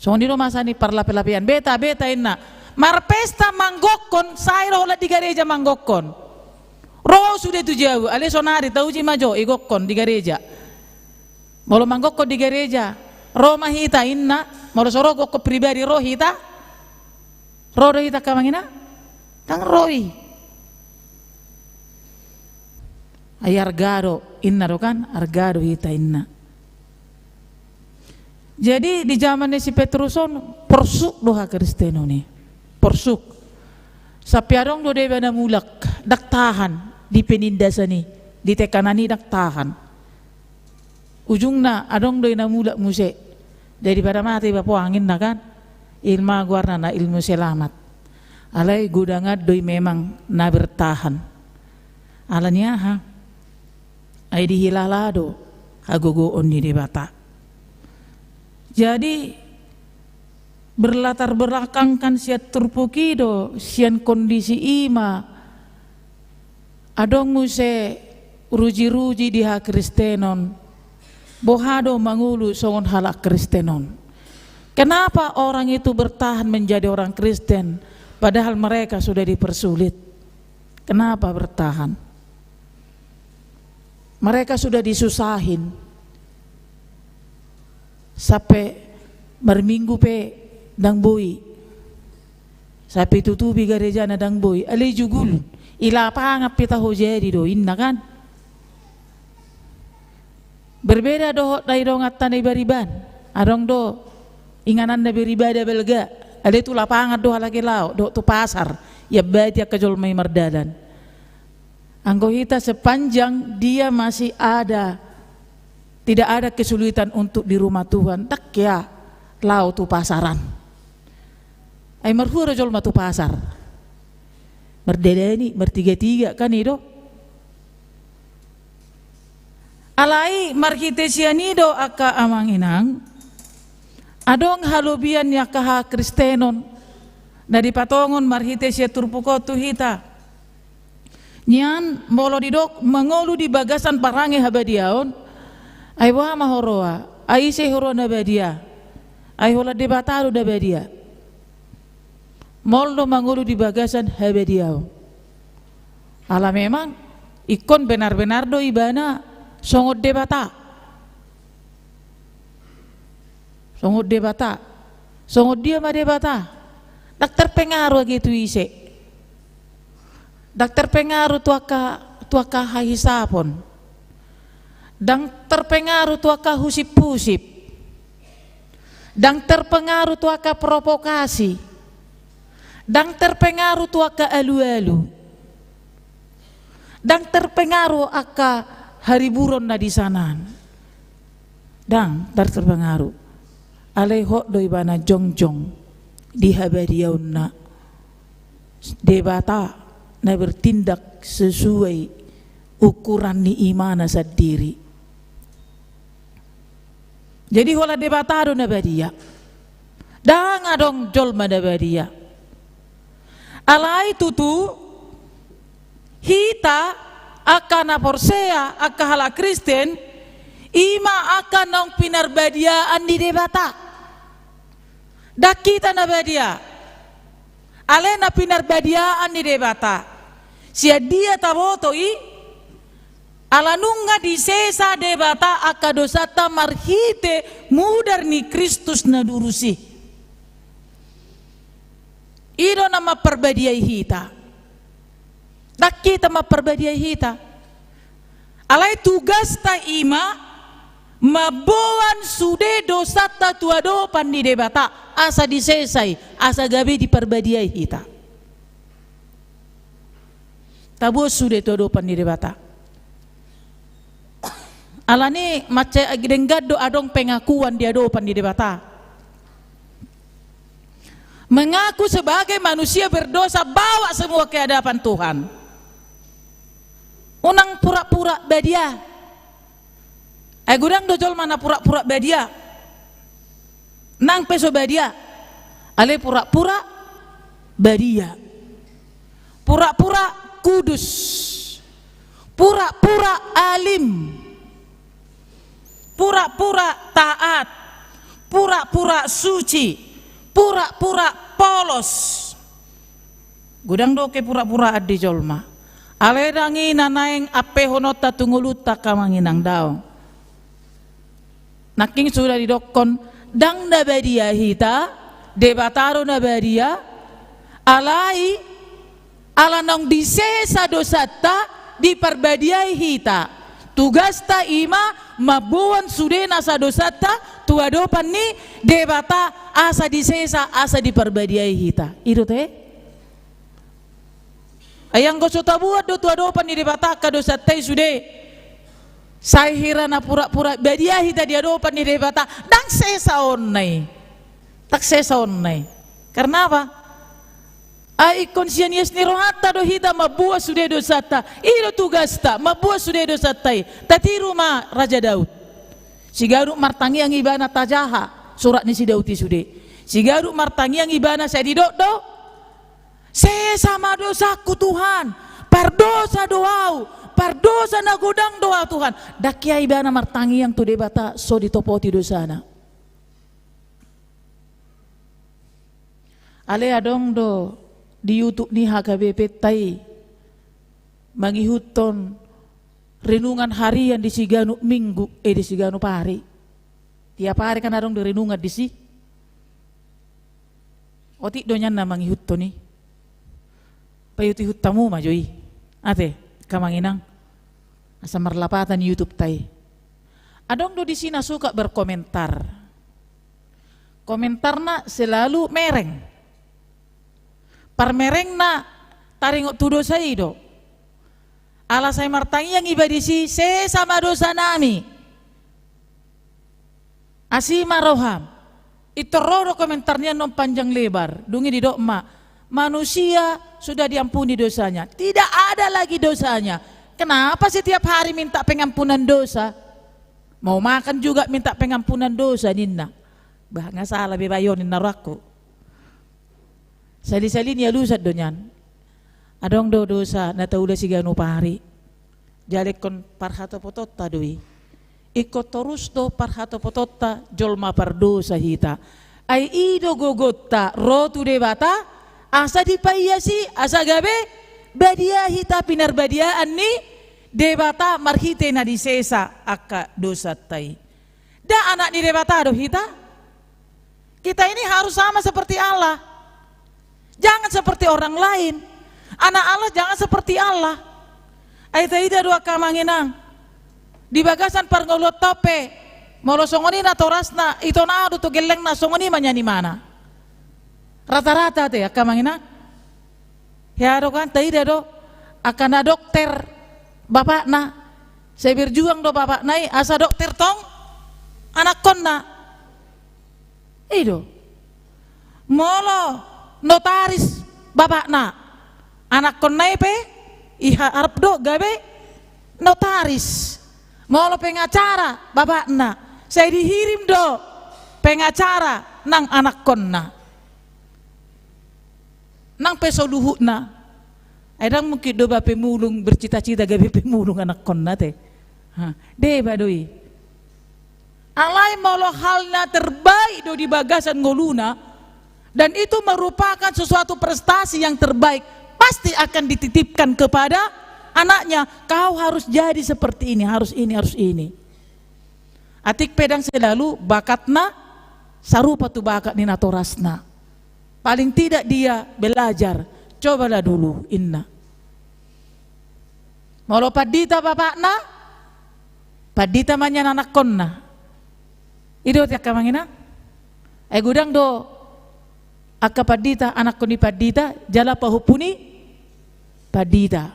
Songon i do masa ni parlape-lapean. Beta, beta, ninna. Marpesta manggokkon, sai do holan di gareja manggokkon. Ro sude tu jabu, alai sonari tauji ma jo, igokkon di gareja. Molo manggokkon di gareja, ro ma hita, ninna. Molo so ro gokkon pribadi, ro hita. Ro do hita angka amang inang? Ndang ro i. Ai arga do, ninna do kan, arga do hita, ninna. Jadi di jaman ni si Petrus on, porsuk do hakristenon i. Porsuk. Sampe adong do deba na mulak, ndang tahan di penindasan i, di tekanan i ndang tahan. Ujungna adong do i na mulak muse. Daripada mate iba poang, ninna kan. I ma goarna na ilmu selamat. Alai godangan do i memang na bertahan. Alani aha? Ai dihilala do hagogoon ni Debata. Jadi berlatar belakangkan sian turpuk i do, sian kondisi i ma adong muse ruji-ruji di hakristenon. Boha do mangolu songon halak Kristen on? Kenapa orang itu bertahan menjadi orang Kristen? Padahal mereka sudah dipersulit. Kenapa bertahan? Mereka sudah disusahin. Sampe marminggu pe ndang boi. Sampe tutupi garejana ndang boi. Alai jugul. I lapangan pe taho jadi do inna kan. Berbeda dohot na i dongan tana i bariban. Adong do inganan na beribada balga. Alai tu lapangan do halak i laho, dohot tu pasar. Iambati angka jolma i mardalan. Anggo hita sepanjang dia masih ada, tidak ada kesulitan untuk di rumah Tuhan, ndang hea laho tu pasaran. Ai marhua do jolma tu pasar? Mardalani, martiga-tiga, kan i do? Alai marhite sian i do angka amang inang, adong halobian ni angka hakristenon, na dipatongon marhite sian turpuk on tu hita. Nian molo didok mangolu di bagasan parange habadiaon, ai boha ma huroa, ai ise huroa na badia, ai holan Debata do na badia. Molo mangolu di bagasan habadiaon. Ala memang ingkon benar-benar do ibana songon Debata. Songon Debata. Songon dia ma Debata? Ndang terpengaruh age tu ise. Ndang terpengaruh tu angka, tu angka hahisapon. Ndang terpengaruh tu angka husip-husip. Ndang terpengaruh tu angka provokasi. Ndang terpengaruh tu angka alu-alu. Ndang terpengaruh angka hariburon na di sanaan. Ndang, ndang terpengaruh. Alai hot do ibana jongjong di habadiaonna. Debata na bertindak sesuai ukuran ni imana sandiri. Jadi holan Debata do na badia. Ndang adong jolma na badia. Alai tutu hita angka na porsea, angka halak Kristen, i ma angka naung pinarbadiaan ni Debata. Ndang hita na badia. Alai na pinarbadiaan ni Debata. Sian dia taboto i? Ala nunga disesa Debata angka dosanta marhite mudar ni Kristus na durus i. I do na mamparbadiai hita. Ndang hita mamparbadiai hita. Alai tugasta i ma mamboan sude dosanta tu adopan ni Debata, asa disesa i, asa gabe diparbadiai hita. Taboan sude tu adopan ni Debata. Alani mansai denggan do adong pengakuan di adopan ni Debata. Mengaku sebagai manusia berdosa, bawa semua ke hadapan Tuhan. Unang pura-pura badia. Ai godang do jolma na pura-pura badia. Nang pe so badia. Alai pura-pura badia. Pura-pura kudus. Pura-pura alim. Pura-pura taat. Pura-pura suci. Pura-pura polos. Godang do kepura-puraan di jolma. Alai ndang i na naeng ampehononta tu ngolunta, angka amang inang, daong. Nangkin suda didokkon, ndang na badia hita, Debata do na badia, alai ala naung disesa dosanta, diparbadiai hita. Tugasta i ma mamboan sude nasa dosanta tu adopan ni Debata, asa disesa, asa diparbadiai hita. I do te? Ai anggo so taboan do tu adopan ni Debata angka dosanta i sude, sai hira na pura-pura badia hita di adopan ni Debata, ndang sesaonna i. Ndang sesaonna i. Karna apa? Ai ingkon sian ias ni rohanta do hita mamboan sude dosanta. I do tugasta, mamboan sude dosanta i. Tatiru ma Raja Daud. Siganup martangiang ibana tajaha surat ni si Daud i sude. Siganup martangiang ibana sai didok do, "Sesa ma dosangku, Tuhan, pardosa do ahu, pardosa na godang do ahu, Tuhan." Ndang hea ibana martangiang tu Debata so ditopoti dosana. Alai adong do di YouTube ni H K B P ta i mangihuthon renungan harian di siganup minggu, eh, di siganup ari. Tiap ari kan adong do renungan disi. Otik do nian na mangihuthon i. Paihut-ihut hamu ma jo i. Ate, angka amang inang. Asa marlapatan YouTube ta i. Adong do disi na suka berkomentar. Komentarna selalu mereng. Parmerengna taringot tu dosa i do. Ala sai martangiang iba disi, sesa ma dosanami. Asi ma roham. Pintor ro do komentar nian on panjang lebar. Dung i didok ma, manusia sudah diampuni dosanya. Tidak ada lagi dosanya. Kenapa setiap hari minta pengampunan dosa? Mau makan juga minta pengampunan dosa, ninna. Bah, nga sala be bayo, ninna rohangku. Sali-sali ni alusan do nian. Adong do dosa na taula siganup ari. Jala ingkon parhatopotonta do i. Ingkon torus do parhatopotonta jolma pardosa hita. Ai i do gogonta ro tu Debata, asa dipaiasi, asa gabe badia hita pinarbadiaan ni Debata marhite na disesa angka dosanta i. Nda anak ni Debata do hita? Kita ini harus sama seperti Allah. Jangan seperti orang lain. Anak Allah jangan seperti Allah. Ai taida do angka amang inang. Di bagasan parngoluanta on pe, molo songon i natorasna, ito na do tu gellengna, songon i ma nian imana. Rata-rata te angka amang inang. Hea do kan, taida do, angka na dokter bapakna, sai berjuang do bapakna i, asa dokter tong anakkonna. I do. Molo notaris bapakna, anakkonna i pe, iharap do gabe notaris. Molo pengacara bapakna, sai dihirim do pengacara nang anakkonna. Nang pe so luhutna. Ai ndang mungkin do ba pemulung bercita-cita gabe pemulung anakkonna te. Ha, deba do i. Alai molo hal na terbaik do di bagasan ngoluna, dan itu merupakan sesuatu prestasi yang terbaik, pasti akan dititipkan kepada anaknya, kau harus jadi seperti ini, harus ini, harus ini. Atik pe ndang selalu bakatna sarupa tu bakat ni natorasna. Paling tidak dia belajar, cobalah dulu, inna. Molo pandita bapakna, pandita ma nian anakkonna. I do te angka amang inang. Ai godang do angka pandita, anakkon ni pandita, jala pahompu ni pandita.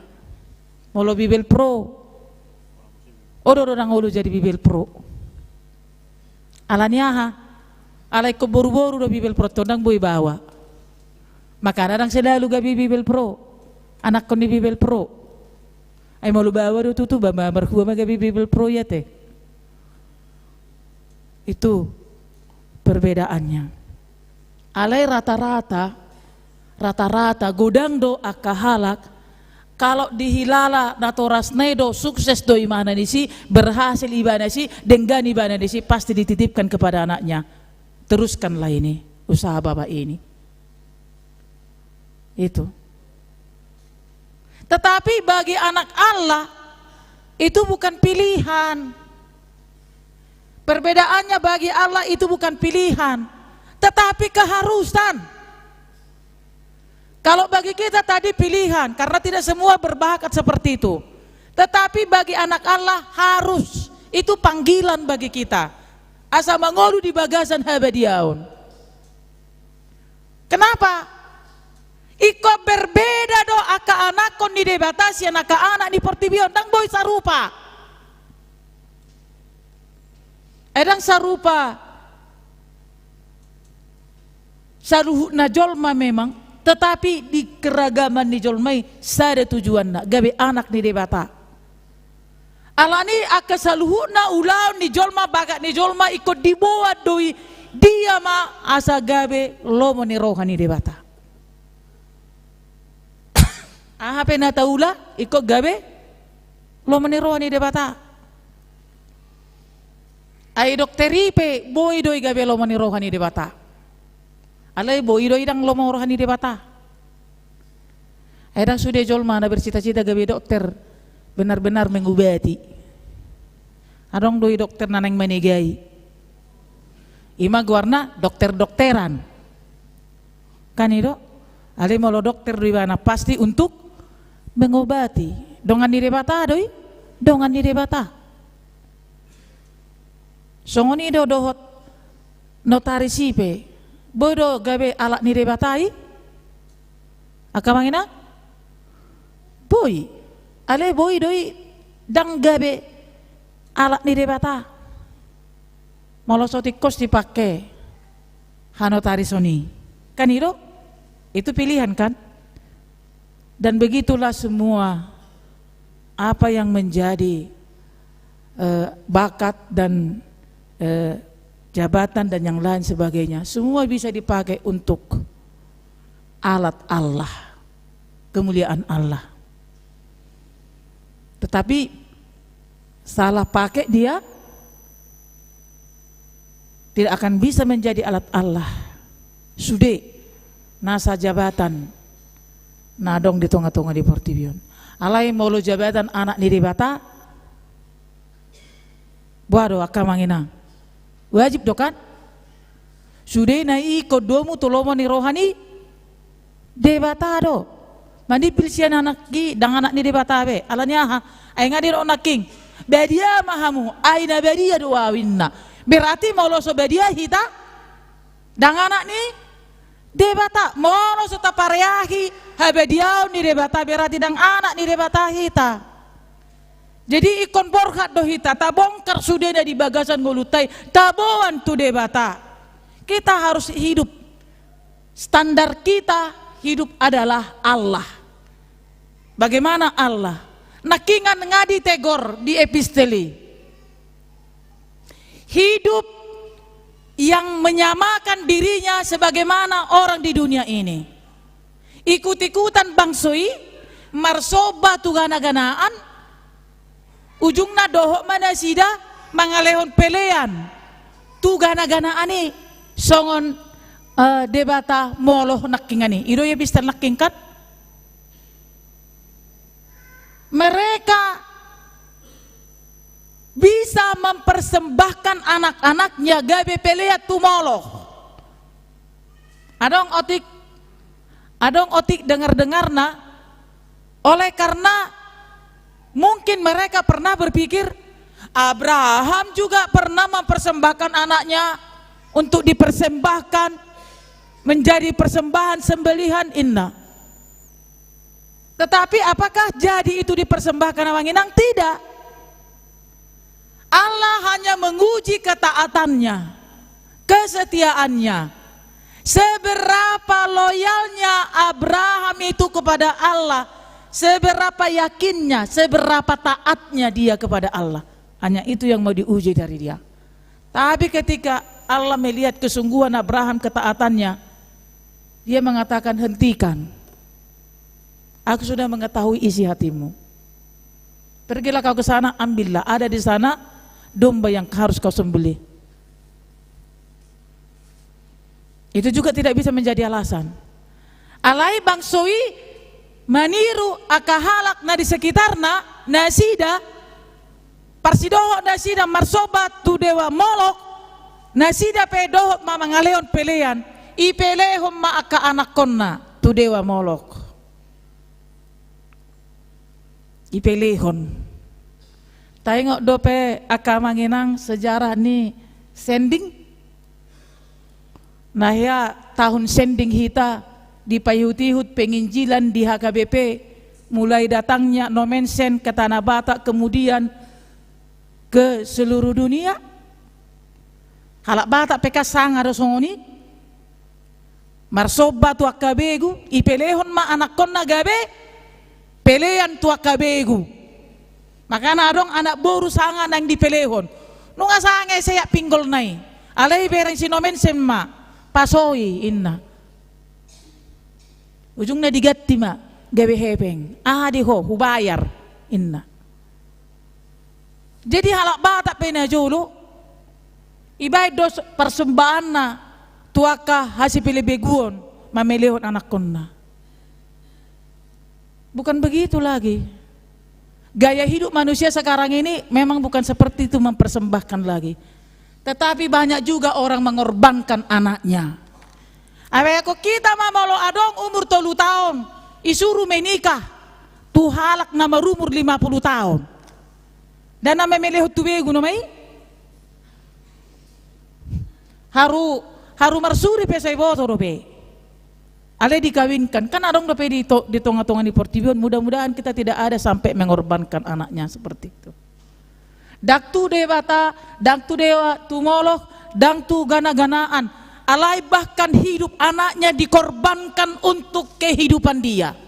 Molo Bibelvrouw, olo do ndang olo jadi Bibelvrouw. Ala ni aha? Ala ingkon boru-boru do Bibelvrouw, ndang boi baoa. Makana ndang selalu gabe Bibelvrouw anakkon ni Bibelvrouw. Ai molo baoa do tutu, ba ma marhua ma gabe Bibelvrouw i ate. Itu perbedaannya. Alai rata-rata, rata-rata godang do angka halak, kalau dihilala natorasna i do, sukses do ibana disi, berhasil ibana disi, denggan ibana disi, pasti dititipkan kepada anaknya. Teruskanlah ini, usaha bapak ini. Itu. Tetapi bagi anak Allah, itu bukan pilihan. Perbedaannya, bagi Allah itu bukan pilihan, tetapi keharusan. Kalau bagi kita tadi pilihan, karena tidak semua berbakat seperti itu. Tetapi bagi anak Allah harus, itu panggilan bagi kita. Asa mangolu di bagasan habadiaon. Kenapa? Ingkon berbeda do angka anakkon ni Debata sian angka anak ni portibi on, ndang boi sarupa. Ai ndang sarupa saluhutna jolma memang, tetapi di keragaman ni jolma i sada tujuanna, gabe anak ni Debata. Alani angka saluhutna ulaon ni jolma, bakat ni jolma, ingkon diboan do i, dia ma asa gabe lomo ni roha ni Debata. Aha pe na taula, ingkon gabe lomo ni roha ni Debata. Ai dokter i pe boi do i gabe lomo ni roha ni Debata. Alai boi do i ndang lomo roha ni Debata. Ai ndang sude jolma na bercita-cita gabe dokter benar-benar mengobati. Adong do i dokter na naeng manegai. Ima goarna dokter-dokteran. Kan i do? Alai molo dokter do ibana pasti untuk mengobati. Dongan ni Debata do i? Dongan ni Debata. Songon i do dohot notaris i pe. Boi do gabe alat ni Debata i? Angka amang inang? Boi. Alai boi do i ndang gabe alat ni Debata molo so tingkos dipake hanotarison i. Kan i do? Itu pilihan, kan? Dan begitulah semua apa yang menjadi, eh, bakat dan, eh, jabatan dan yang lain sebagainya, semua bisa dipakai untuk alat Allah, kemuliaan Allah. Tetapi salah pakai dia, tidak akan bisa menjadi alat Allah. Sude nasa jabatan na adong di tonga-tonga ni portibi on. Alai molo jabatan anak ni Debata, boha do angka amang inang? Wajib do, kan? Sude na i ingkon domu tu lomo ni roha ni Debata do. Manimpil sian anak i ndang anak ni Debata be. Alani aha? Ai nga didok nangkin, badia ma hamu, ai na badia do au, ninna. Berarti molo so badia hita, ndang anak ni Debata. Molo so tapareahi habadiaon ni Debata, berarti ndang anak ni Debata hita. Jadi ingkon borhat do hita, tabongkar sude na di bagasan ngolunta i, taboan tu Debata. Kita harus hidup. Standar kita hidup adalah Allah. Bagaimana Allah? Nangkiningan nga ditegor di epistel i. Hidup yang menyamakan dirinya sebagaimana orang di dunia ini. Ikut-ikutan bangso i marsomba tu gana-ganaan, ujungna dohot ma nasida mangalehon pelean tu gana-ganaan i songon, eh, debata Moloh nangkiningan i. I do i epistel nangkin, kan? Mereka bisa mempersembahkan anak-anaknya gabe pelean tu Moloh. Adong otik, adong otik dengar-dengarna, oleh karena mungkin mereka pernah berpikir, Abraham juga pernah mempersembahkan anaknya untuk dipersembahkan menjadi persembahan sembelihan, inna. Tetapi apakah jadi itu dipersembahkan, amang inang? Tidak. Allah hanya menguji ketaatannya, kesetiaannya. Seberapa loyalnya Abraham itu kepada Allah, seberapa yakinnya, seberapa taatnya dia kepada Allah. Hanya itu yang mau diuji dari dia. Tapi ketika Allah melihat kesungguhan Abraham, ketaatannya, Dia mengatakan, "Hentikan. Aku sudah mengetahui isi hatimu. Pergilah kau ke sana, ambillah. Ada di sana domba yang harus kau sembelih." Itu juga tidak bisa menjadi alasan. Alai bangso i maniru angka halak na di sekitarna, nasida parsidohot nasida marsomba tu dewa Molok, nasida pe dohot ma mangalehon pelean, ipelehon ma angka anakkonna tu dewa Molok. Ipelehon. Taingot dope angka amang inang sejarah ni sending? Na hea tahun sending hita dipaihut-ihut penginjilan di H K B P, mulai datangnya Nommensen ke Tanah Batak, kemudian ke seluruh dunia. Halak Batak pe kan sanga do songon i. Marsomba tu angka begu, ipelehon ma anakkonna gabe pelean tu angka begu. Makana adong anak boru sanga naeng dipelehon. Nunga sanga i seat pinggolna i. Alai ibereng si Nommensen ma, pasoi, inna. Ujungna diganti ma gabe hepeng. Aha di ho, hubayar, inna. Jadi halak Batak pe na jolo, ibaen do parsombaanna tu angka hasipelebeguon mamelehon anakkonna. Bukan begitu lagi. Gaya hidup manusia sekarang ini memang bukan seperti itu, mempersembahkan lagi. Tetapi banyak juga orang mengorbankan anaknya. Abe, anggo hita ma molo adong umur tolu taon, disuru menikah tu halak na marumur lima puluh taon. Ndang na mamelehon tu begu nama i. Haru, haru marsuri pe sai boto dope. Alai dikawinkan, kan adong dope di to-, di tonga-tonga ni portibi on, mudah-mudahan kita tidak ada sampai mengorbankan anaknya seperti itu. Ndang tu Debata, ndang tu dewa, tu Molokh, ndang tu gana-ganaan. Alai bahkan hidup anaknya dikorbankan untuk kehidupan dia.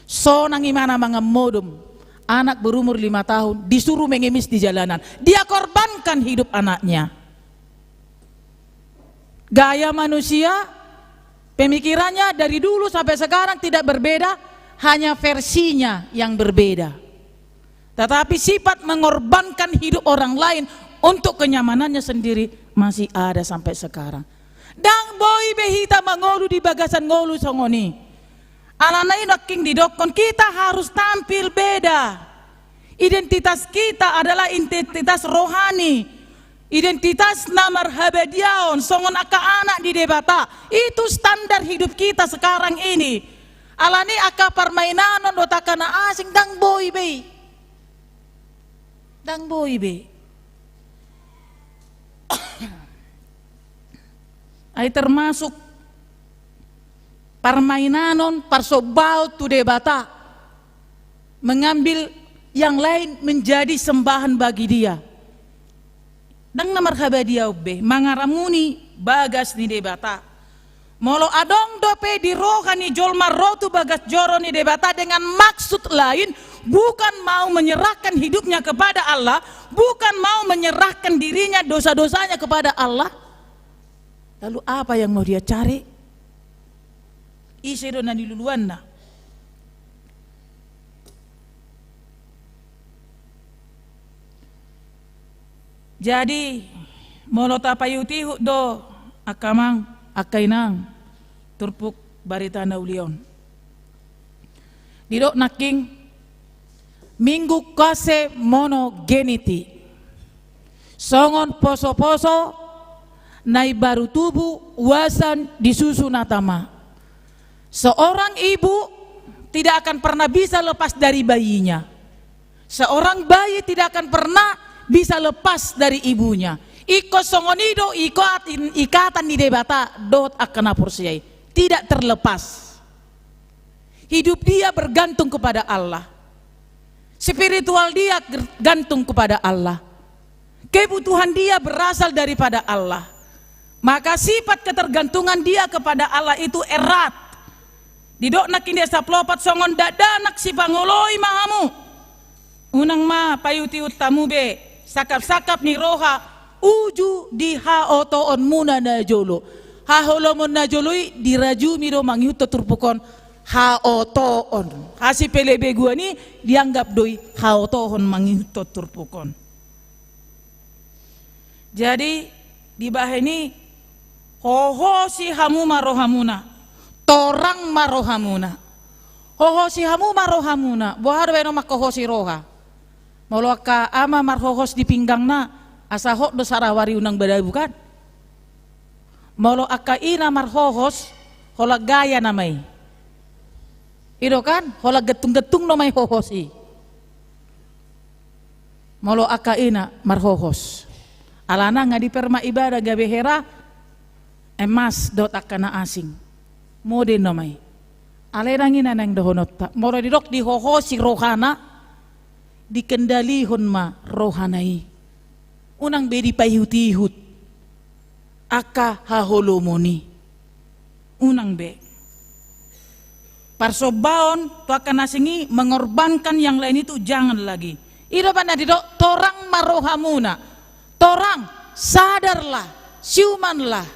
Sonang imana mangan modom, anak berumur lima tahun, disuru mengemis di jalanan. Dia korbankan hidup anaknya. Gaya manusia, pemikirannya dari dulu sampai sekarang tidak berbeda, hanya versinya yang berbeda. Tetapi sifat mengorbankan hidup orang lain untuk kenyamanannya sendiri masih ada sampai sekarang. Ndang boi be hita mangolu di bagasan ngolu songon i. Alana i nangkin didokkon, kita harus tampil beda. Identitas kita adalah identitas rohani. Identitas na marhabadiaon, songon angka anak ni Debata. Itu standar hidup kita sekarang ini. Alani angka parmainanon dohot angka na asing ndang boi be i. Ndang boi be. Ai termasuk parmainanon, parsombaon tu Debata, mengambil yang lain menjadi sembahan bagi Dia. Ndang na marhabadiaon be, mangaramuni bagas ni Debata. Molo adong dope di roha ni jolma ro tu bagas joro ni Debata dengan maksud lain, bukan mau menyerahkan hidupnya kepada Allah, bukan mau menyerahkan dirinya, dosa-dosanya kepada Allah, lalu apa yang mau dia cari? Ise do na niluluanna? Jadi, molo tapaihut-ihut do, angka amang, angka inang, turpuk barita na uli on. Didok nangkin, Minggu Kase Monogeniti. Songon poso-poso na imbaru tubu uasan di susu na tama. Seorang ibu tidak akan pernah bisa lepas dari bayinya. Seorang bayi tidak akan pernah bisa lepas dari ibunya. Ingkon songon i do ikoat-, ikatan ni Debata dohot angka na porsea i. Tidak terlepas. Hidup dia bergantung kepada Allah. Spiritual dia ger-, gantung kepada Allah. Kebutuhan dia berasal daripada Allah. Maka sifat ketergantungan dia kepada Allah itu erat. Didok nangkin di ayat sampulu opat, songon dakdanak sipangoloi ma hamu. Unang ma paihut-ihut hamu be sangkap-sangkap ni roha uju di haotoonmuna na jolo. Haholomon na jolo i dirajumi do mangihuthon turpuk on haotoon. Hasipelebeguan i dianggap do i haotoon mangihuthon turpuk on. Jadi, dibahen i, hohosi hamu ma rohamuna, torang ma rohamuna. Hohosi hamu ma rohamuna, boha do baenon manghohosi roha? Molo angka ama marhohos di pinggangna, asa hot do sarawari unang badabu kan? Molo angka ina marhohos, holan gaya nama i. I do kan, holan gantung-gantung nama i hohos i. Molo angka ina marhohos. Alana nga dipermak ibana gabe hera, emas dohot angka na asing. Mode nama i. Alai ndang i na naeng dohononta. Molo didok dihohosi rohana, dikendalihon ma rohana i. Unang be dipaihut-ihut angka haholomon i. Unang be. Parsombaon tu angka na asing i, mengorbankan yang lain itu jangan lagi. I do umbahen na didok, torang ma rohamuna. Torang, sadarlah, siumanlah.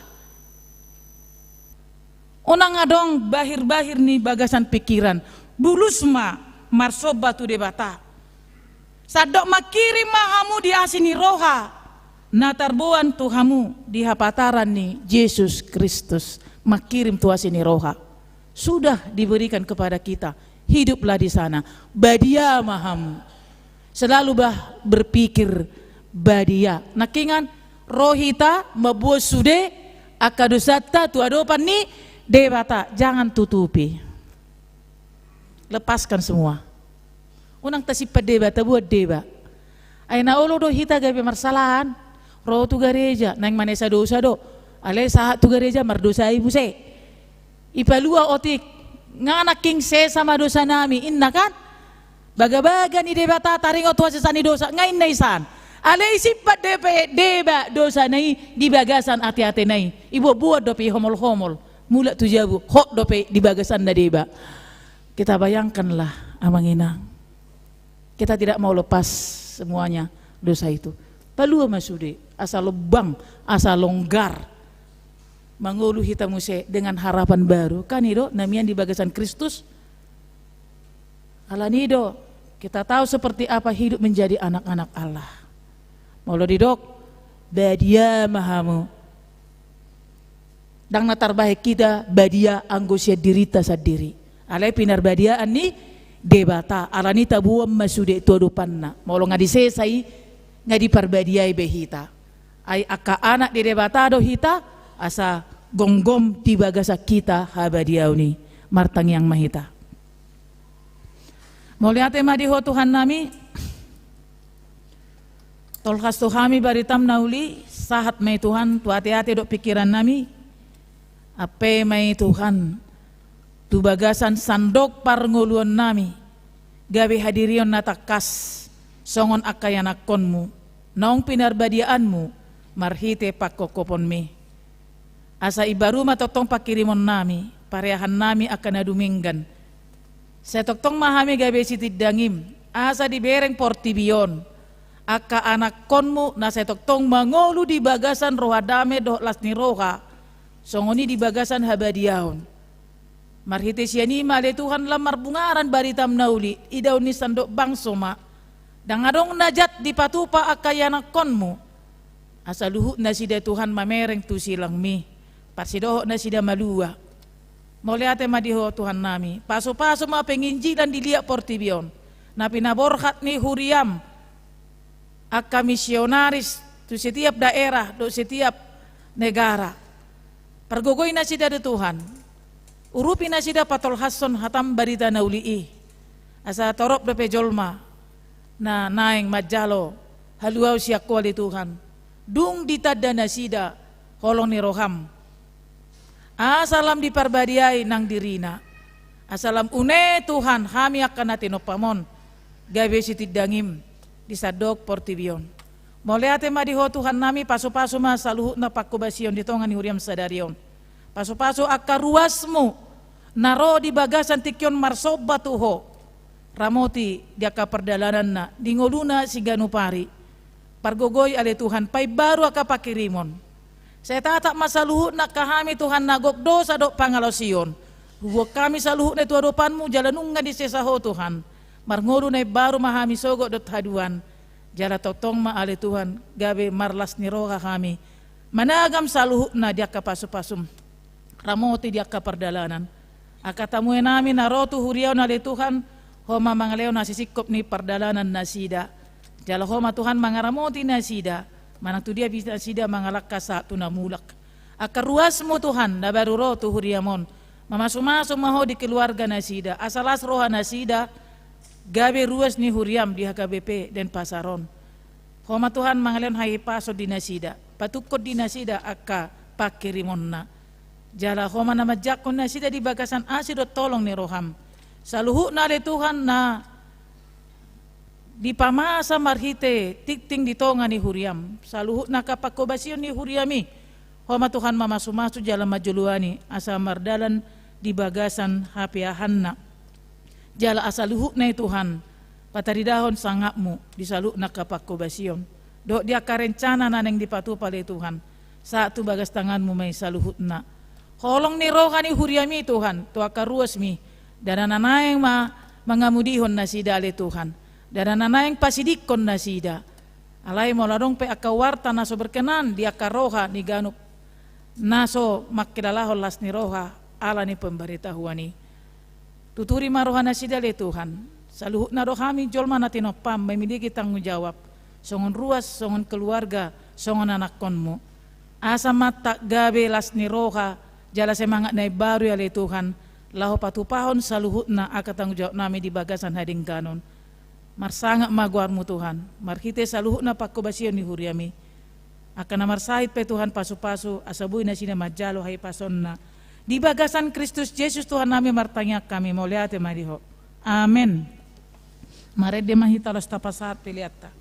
Unang adong bahir-bahir ni bagasan pikiran. Bulus ma marsomba tu Debata. Sandok mangkirim ma hamu di asi ni roha na tarboan tu hamu di hapataran ni Jesus Kristus. Mangkirim tu asi ni roha. sudah diberikan kepada kita. Hiduplah di sana. Badia ma hamu. Selalu bah berpikir badia. Nangkiningan ro hita mamboan sude angka dosanta tu adopan ni Debata. Jangan tutupi. Lepaskan semua. Unang tasimpan deba, taboan deba. Ai na olo do hita gabe marsalahan, ro tu gareja, naeng manesa dosa do. Alai sahat tu gareja mardosai muse. Ipalua otik, nga nangkin sesa ma dosanami, inna kan? Bagabaga ni Debata taringot tu hasesaan ni dosa, nga inna isan. Alai isimpan dope deba dosana i di bagasan ateatena i. Iboanboan dope i homolhomol. Mulak tu jabu, hot dope di bagasanna deba. Kita bayangkanlah, amang inang. Kita tidak mau lepas semuanya dosa itu. Palua ma sude, asa lombang, asa longgar. Mangolu hita muse dengan harapan baru. Kan i do, na mian di bagasan Kristus. Alani i do, kita tahu seperti apa hidup menjadi anak-anak Allah. Molo didok, badia ma hamu. Ndang na tarbahen hita badia anggo sian dirinta sandiri. Alai pinarbadiaan ni Debata, alani i taboan ma sude tu adopanna. Molo nga disesa i, nga diparbadiai be hita. Ai angka anak ni Debata do hita, asa gomgom di bagasan hita habadiaon i. Martangiang ma hita. Mauliate ma di Ho Tuhannami. Tolhas tu hami baritam na uli, sahat ma i Tuhan tu ateate dohot pingkirannami. Ampe ma i Tuhan tu bagasan sandok parngoluonnami, gabe hadirion na tangkas songon angka ianakkonmu naung pinarbadiaanmu marhite pangkophoponmi. Asa imbaru ma tongtong pangkirimonnami, pareahannami angka na dumenggan. Sai tongtong ma hami gabe sitindangim, asa dibereng portibi on angka anakkonmu na sai tongtong mangolu di bagasan roha dame dohot las ni roha, songon i di bagasan habadiaon. Marhite sian i ma ale Tuhan lam marbungaran baritam na uli, idaon ni sandok bangso ma. Ndang adong na jat dipatupa angka ianakkonmu. Asa luhut nasida Tuhan mamereng tu silangmi, parsidohot nasida malua. Mauliate ma di Ho Tuhannami, pasupasu ma penginjilan di liat portibi on, na pinaborhat ni huriam angka misionaris tu setiap daerah dohot setiap negara. Pargogoi nasida do Tuhan. Urupi nasida patolhashon hatam barita na uli i. Asa torop dope jolma na naeng manjalo haluaon sian Ho ale Tuhan. Dung ditanda nasida holong ni roham. Asa lam diparbadiai nang dirina. Asa lam une Tuhan hami angka na tinompam on gabe sitindangim di sandok portibi on. Mauliate ma di Ho Tuhannami, pasupasu ma saluhutna panghobasion di tonga ni huriam sadari on. Pasupasu angka ruasmu na ro di bagasan tingki on marsomba tu Ho. Ramoti di angka pardalananna di ngoluna siganup ari. Pargogoi ale Tuhan, paimbaru angka pangkirimon. Sai tatap ma saluhutna angka hami Tuhan na gok dosa dohot pangalaosion. Huboan hami saluhutna tu adopanmu jala nunga disesa Ho Tuhan. Marngolu na imbaru ma hami sogot dohot haduan. Jala tongtong ma ale Tuhan gabe marlas ni roha hami. Managam saluhutna di angka pasupasum. Ramoti di angka pardalanan. Angka tamuenami na ro tu huria on ale Tuhan, Ho ma mangalehon hasisingkop ni pardalanan nasida. Jala Ho ma Tuhan mangaramoti nasida, manang tu dia pe nasida mangalangka sahat tu na mulak. Angka ruasmu Tuhan na baru ro tu huriam on, mamasumasu ma Ho di keluarga nasida, asa las roha nasida, gabe ruas ni huriam di H K B P Denpasar on. Ho ma Tuhan mangalehon hahipason di nasida, patungkon di nasida angka pangkirimonna. Jala Ho ma na manjangkon nasida di bagasan asi dohot holong ni roham. Saluhutna ale Tuhan na dipamasa marhite tingting di tonga ni huriam. Saluhutna angka panghobasion ni huriami. Ho ma Tuhan mamasumasu jala manjoloani asa mardalan di bagasan hapeahanna. Jala asa luhutna i Tuhan, pataridahon sangapmu di saluhutna angka panghobasion. Dohot di angka rencana na naeng dipatupa ale Tuhan. Sahat tu bagas tanganmu ma i saluhutna. Holong ni roha ni huriami Tuhan, tu angka ruasmi. Ndada na naeng ma mangamudihon nasida ale Tuhan. Ndada na naeng pasidingkon nasida. Alai molo adong pe angka warta na so berkenan di angka roha ni ganup na so mangkilalahon las ni roha ala ni pemberitahuan i. Tuturi ma roha nasida ale Tuhan, saluhutna do hami jolma na tinompam memiliki tanggung jawab, songon ruas, songon keluarga, songon anakkonmu. Asa ma tangkas gabe las ni roha, jala semangat na imbaru i ale Tuhan, laho patupahon saluhutna angka tanggung jawab nami di bagasan hadengganon. Marsangap ma goarmu Tuhan, marhite saluhutna panghobasion ni huriami. Angka na marsahit pe Tuhan pasupasu, asa boi nasida manjalo haipasaonna. Di bagasan Kristus Jesus Tuhan nami martangiang hami, mauliate ma di Ho. Amen. Marende ma hita laos tapasahat peleanta.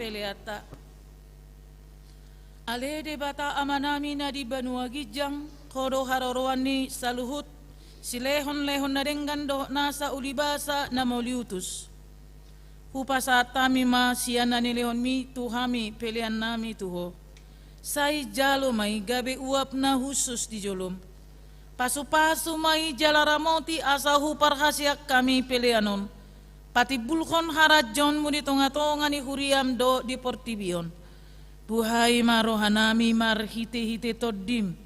Peleanta. Ale Debata Amanami na di banua ginjang, Ho do haroroan ni saluhut silehonlehon na denggan dohot nasa ulibasa na mauliutus. Hupasahat hami ma sian na nilehonMi tu hami peleannami tu Ho. Sai jalo ma i gabe uap na hushus di joloM. Pasupasu ma i jala ramoti asa huparhaseang hami pelean on. Patimbulhon harajaonMu di tongatonga ni huriaM dohot di portibi on. Buhai ma rohanami marhitehite TondiM,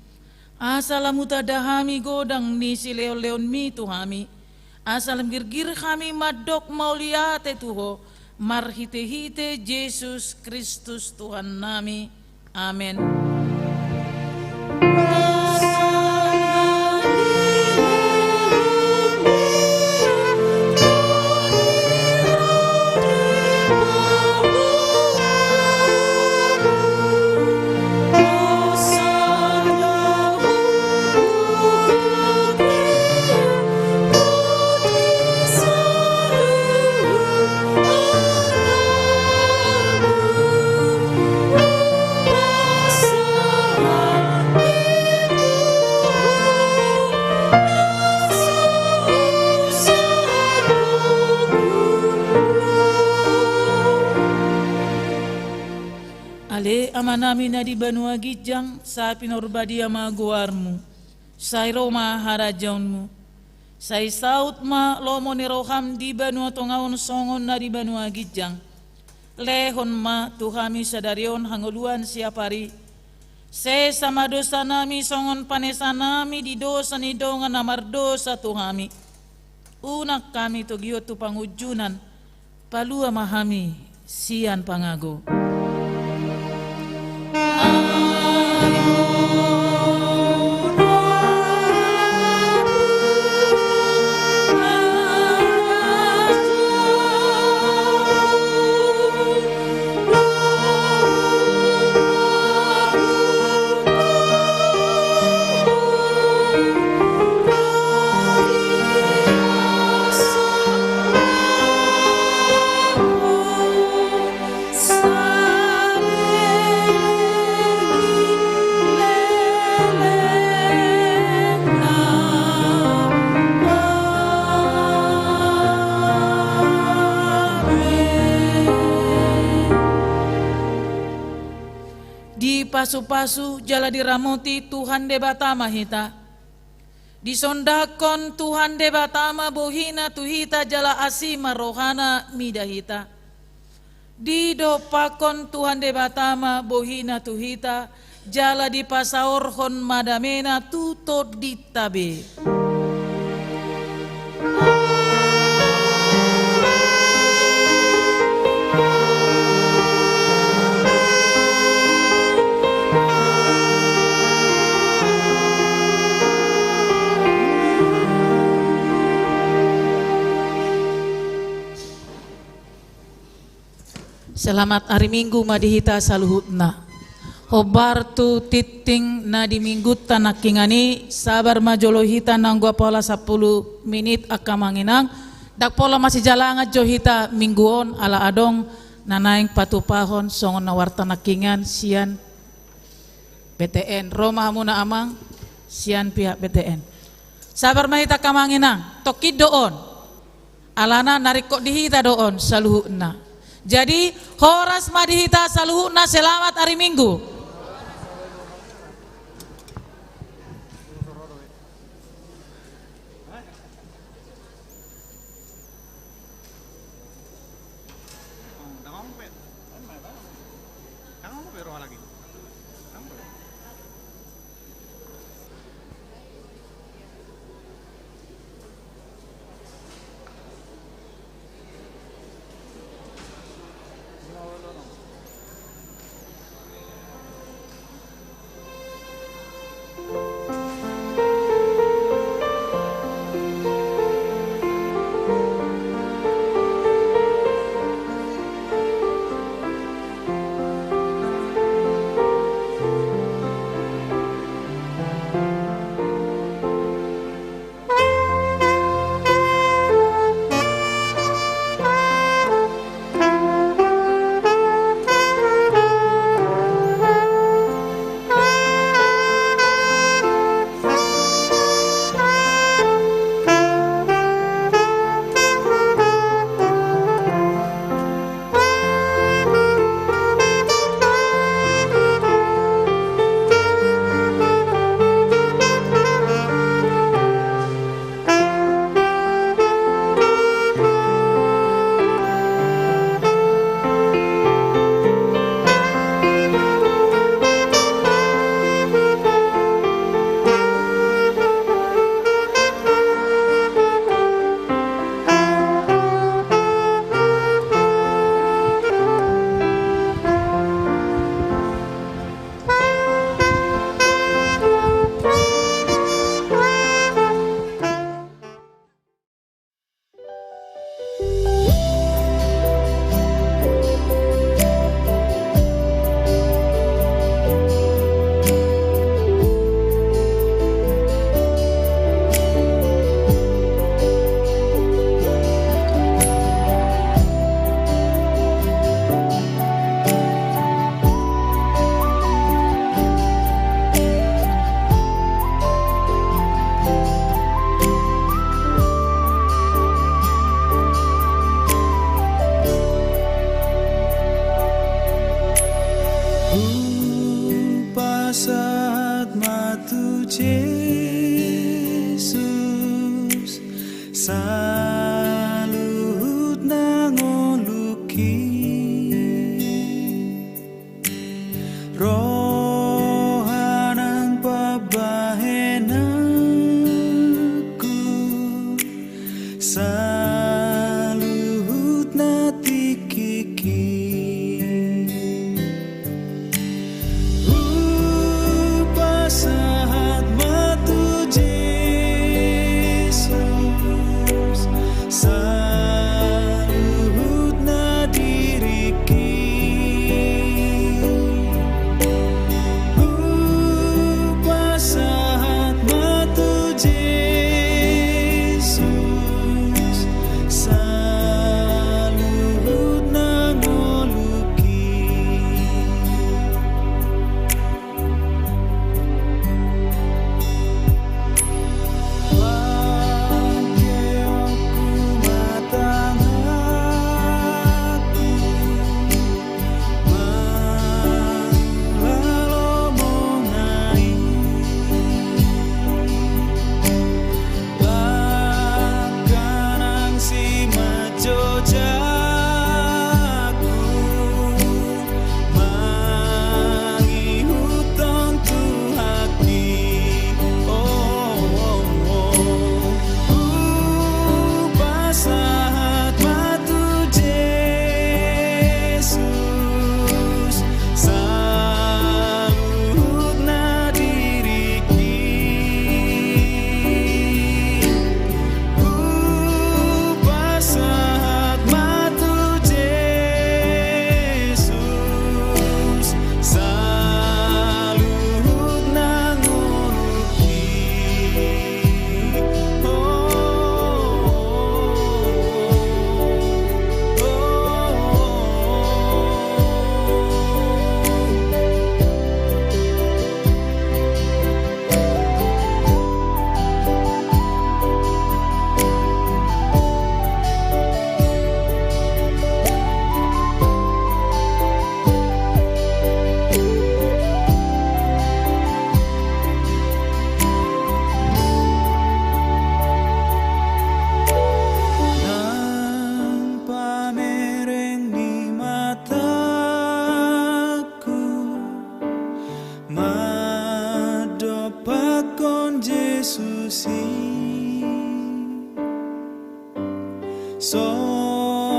asa lam hutanda hami godang ni silehonlehonMi tu hami, asa lam girgir hami mandok mauliate tu Ho, marhitehite Jesus Kristus Tuhannami. Amen. Ale Amanami na di banua ginjang, sai pinarbadia ma goarMu. Sai ro ma harajaonMu. Sai saut ma lomo ni rohaM di banua tonga on songon na di banua ginjang. Lehon ma tu hami sadari on hangoluan siapari. Sesa ma dosanami songon panesanami di dosa ni dongan na mardosa tu hami. Unang hami togihon tu pangunjunan. Palua ma hami sian pangago. Dipasupasu jala diramoti Tuhan Debata ma hita. Disondangkon Tuhan Debata ma bohiNa tu hita jala asi ma rohaNa mida hita. Didompakkon Tuhan Debata ma bohiNa tu hita, jala dipasaorhon ma dameNa tu tondinta be. Selamat ari Minggu ma di hita saluhutna. Hombar tu tingting na di Minggunta nangkiningan i, sabar ma jolo hita nanggo pola sampulu minit angka amang inang. Ndang pola masijalangan jo hita Minggu on ala adong na naeng patupahon songon na warta nangkiningan sian B T N. Ro ma hamuna amang sian pihak B T N. Sabar ma hita angka amang inang, tongkin do on. Alana na ringkot di hita do on saluhutna. Jadi, horas ma di hita saluhutna, selamat ari Minggu.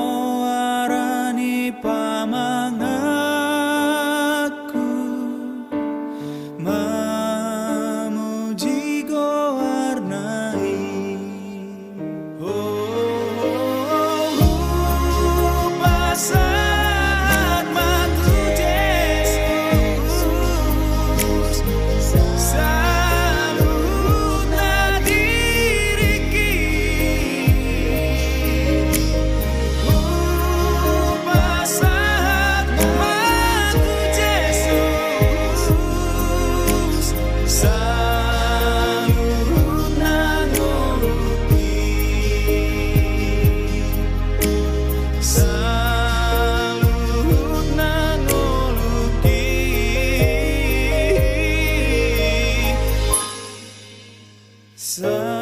Soara ni pamanganku mamuji goarna i. Hupasahat ma tu Jesus saluhutna diringki. Hupasahat ma tu Jesus saluhutna ngolungki. Saluhutna ngolungki. Sa-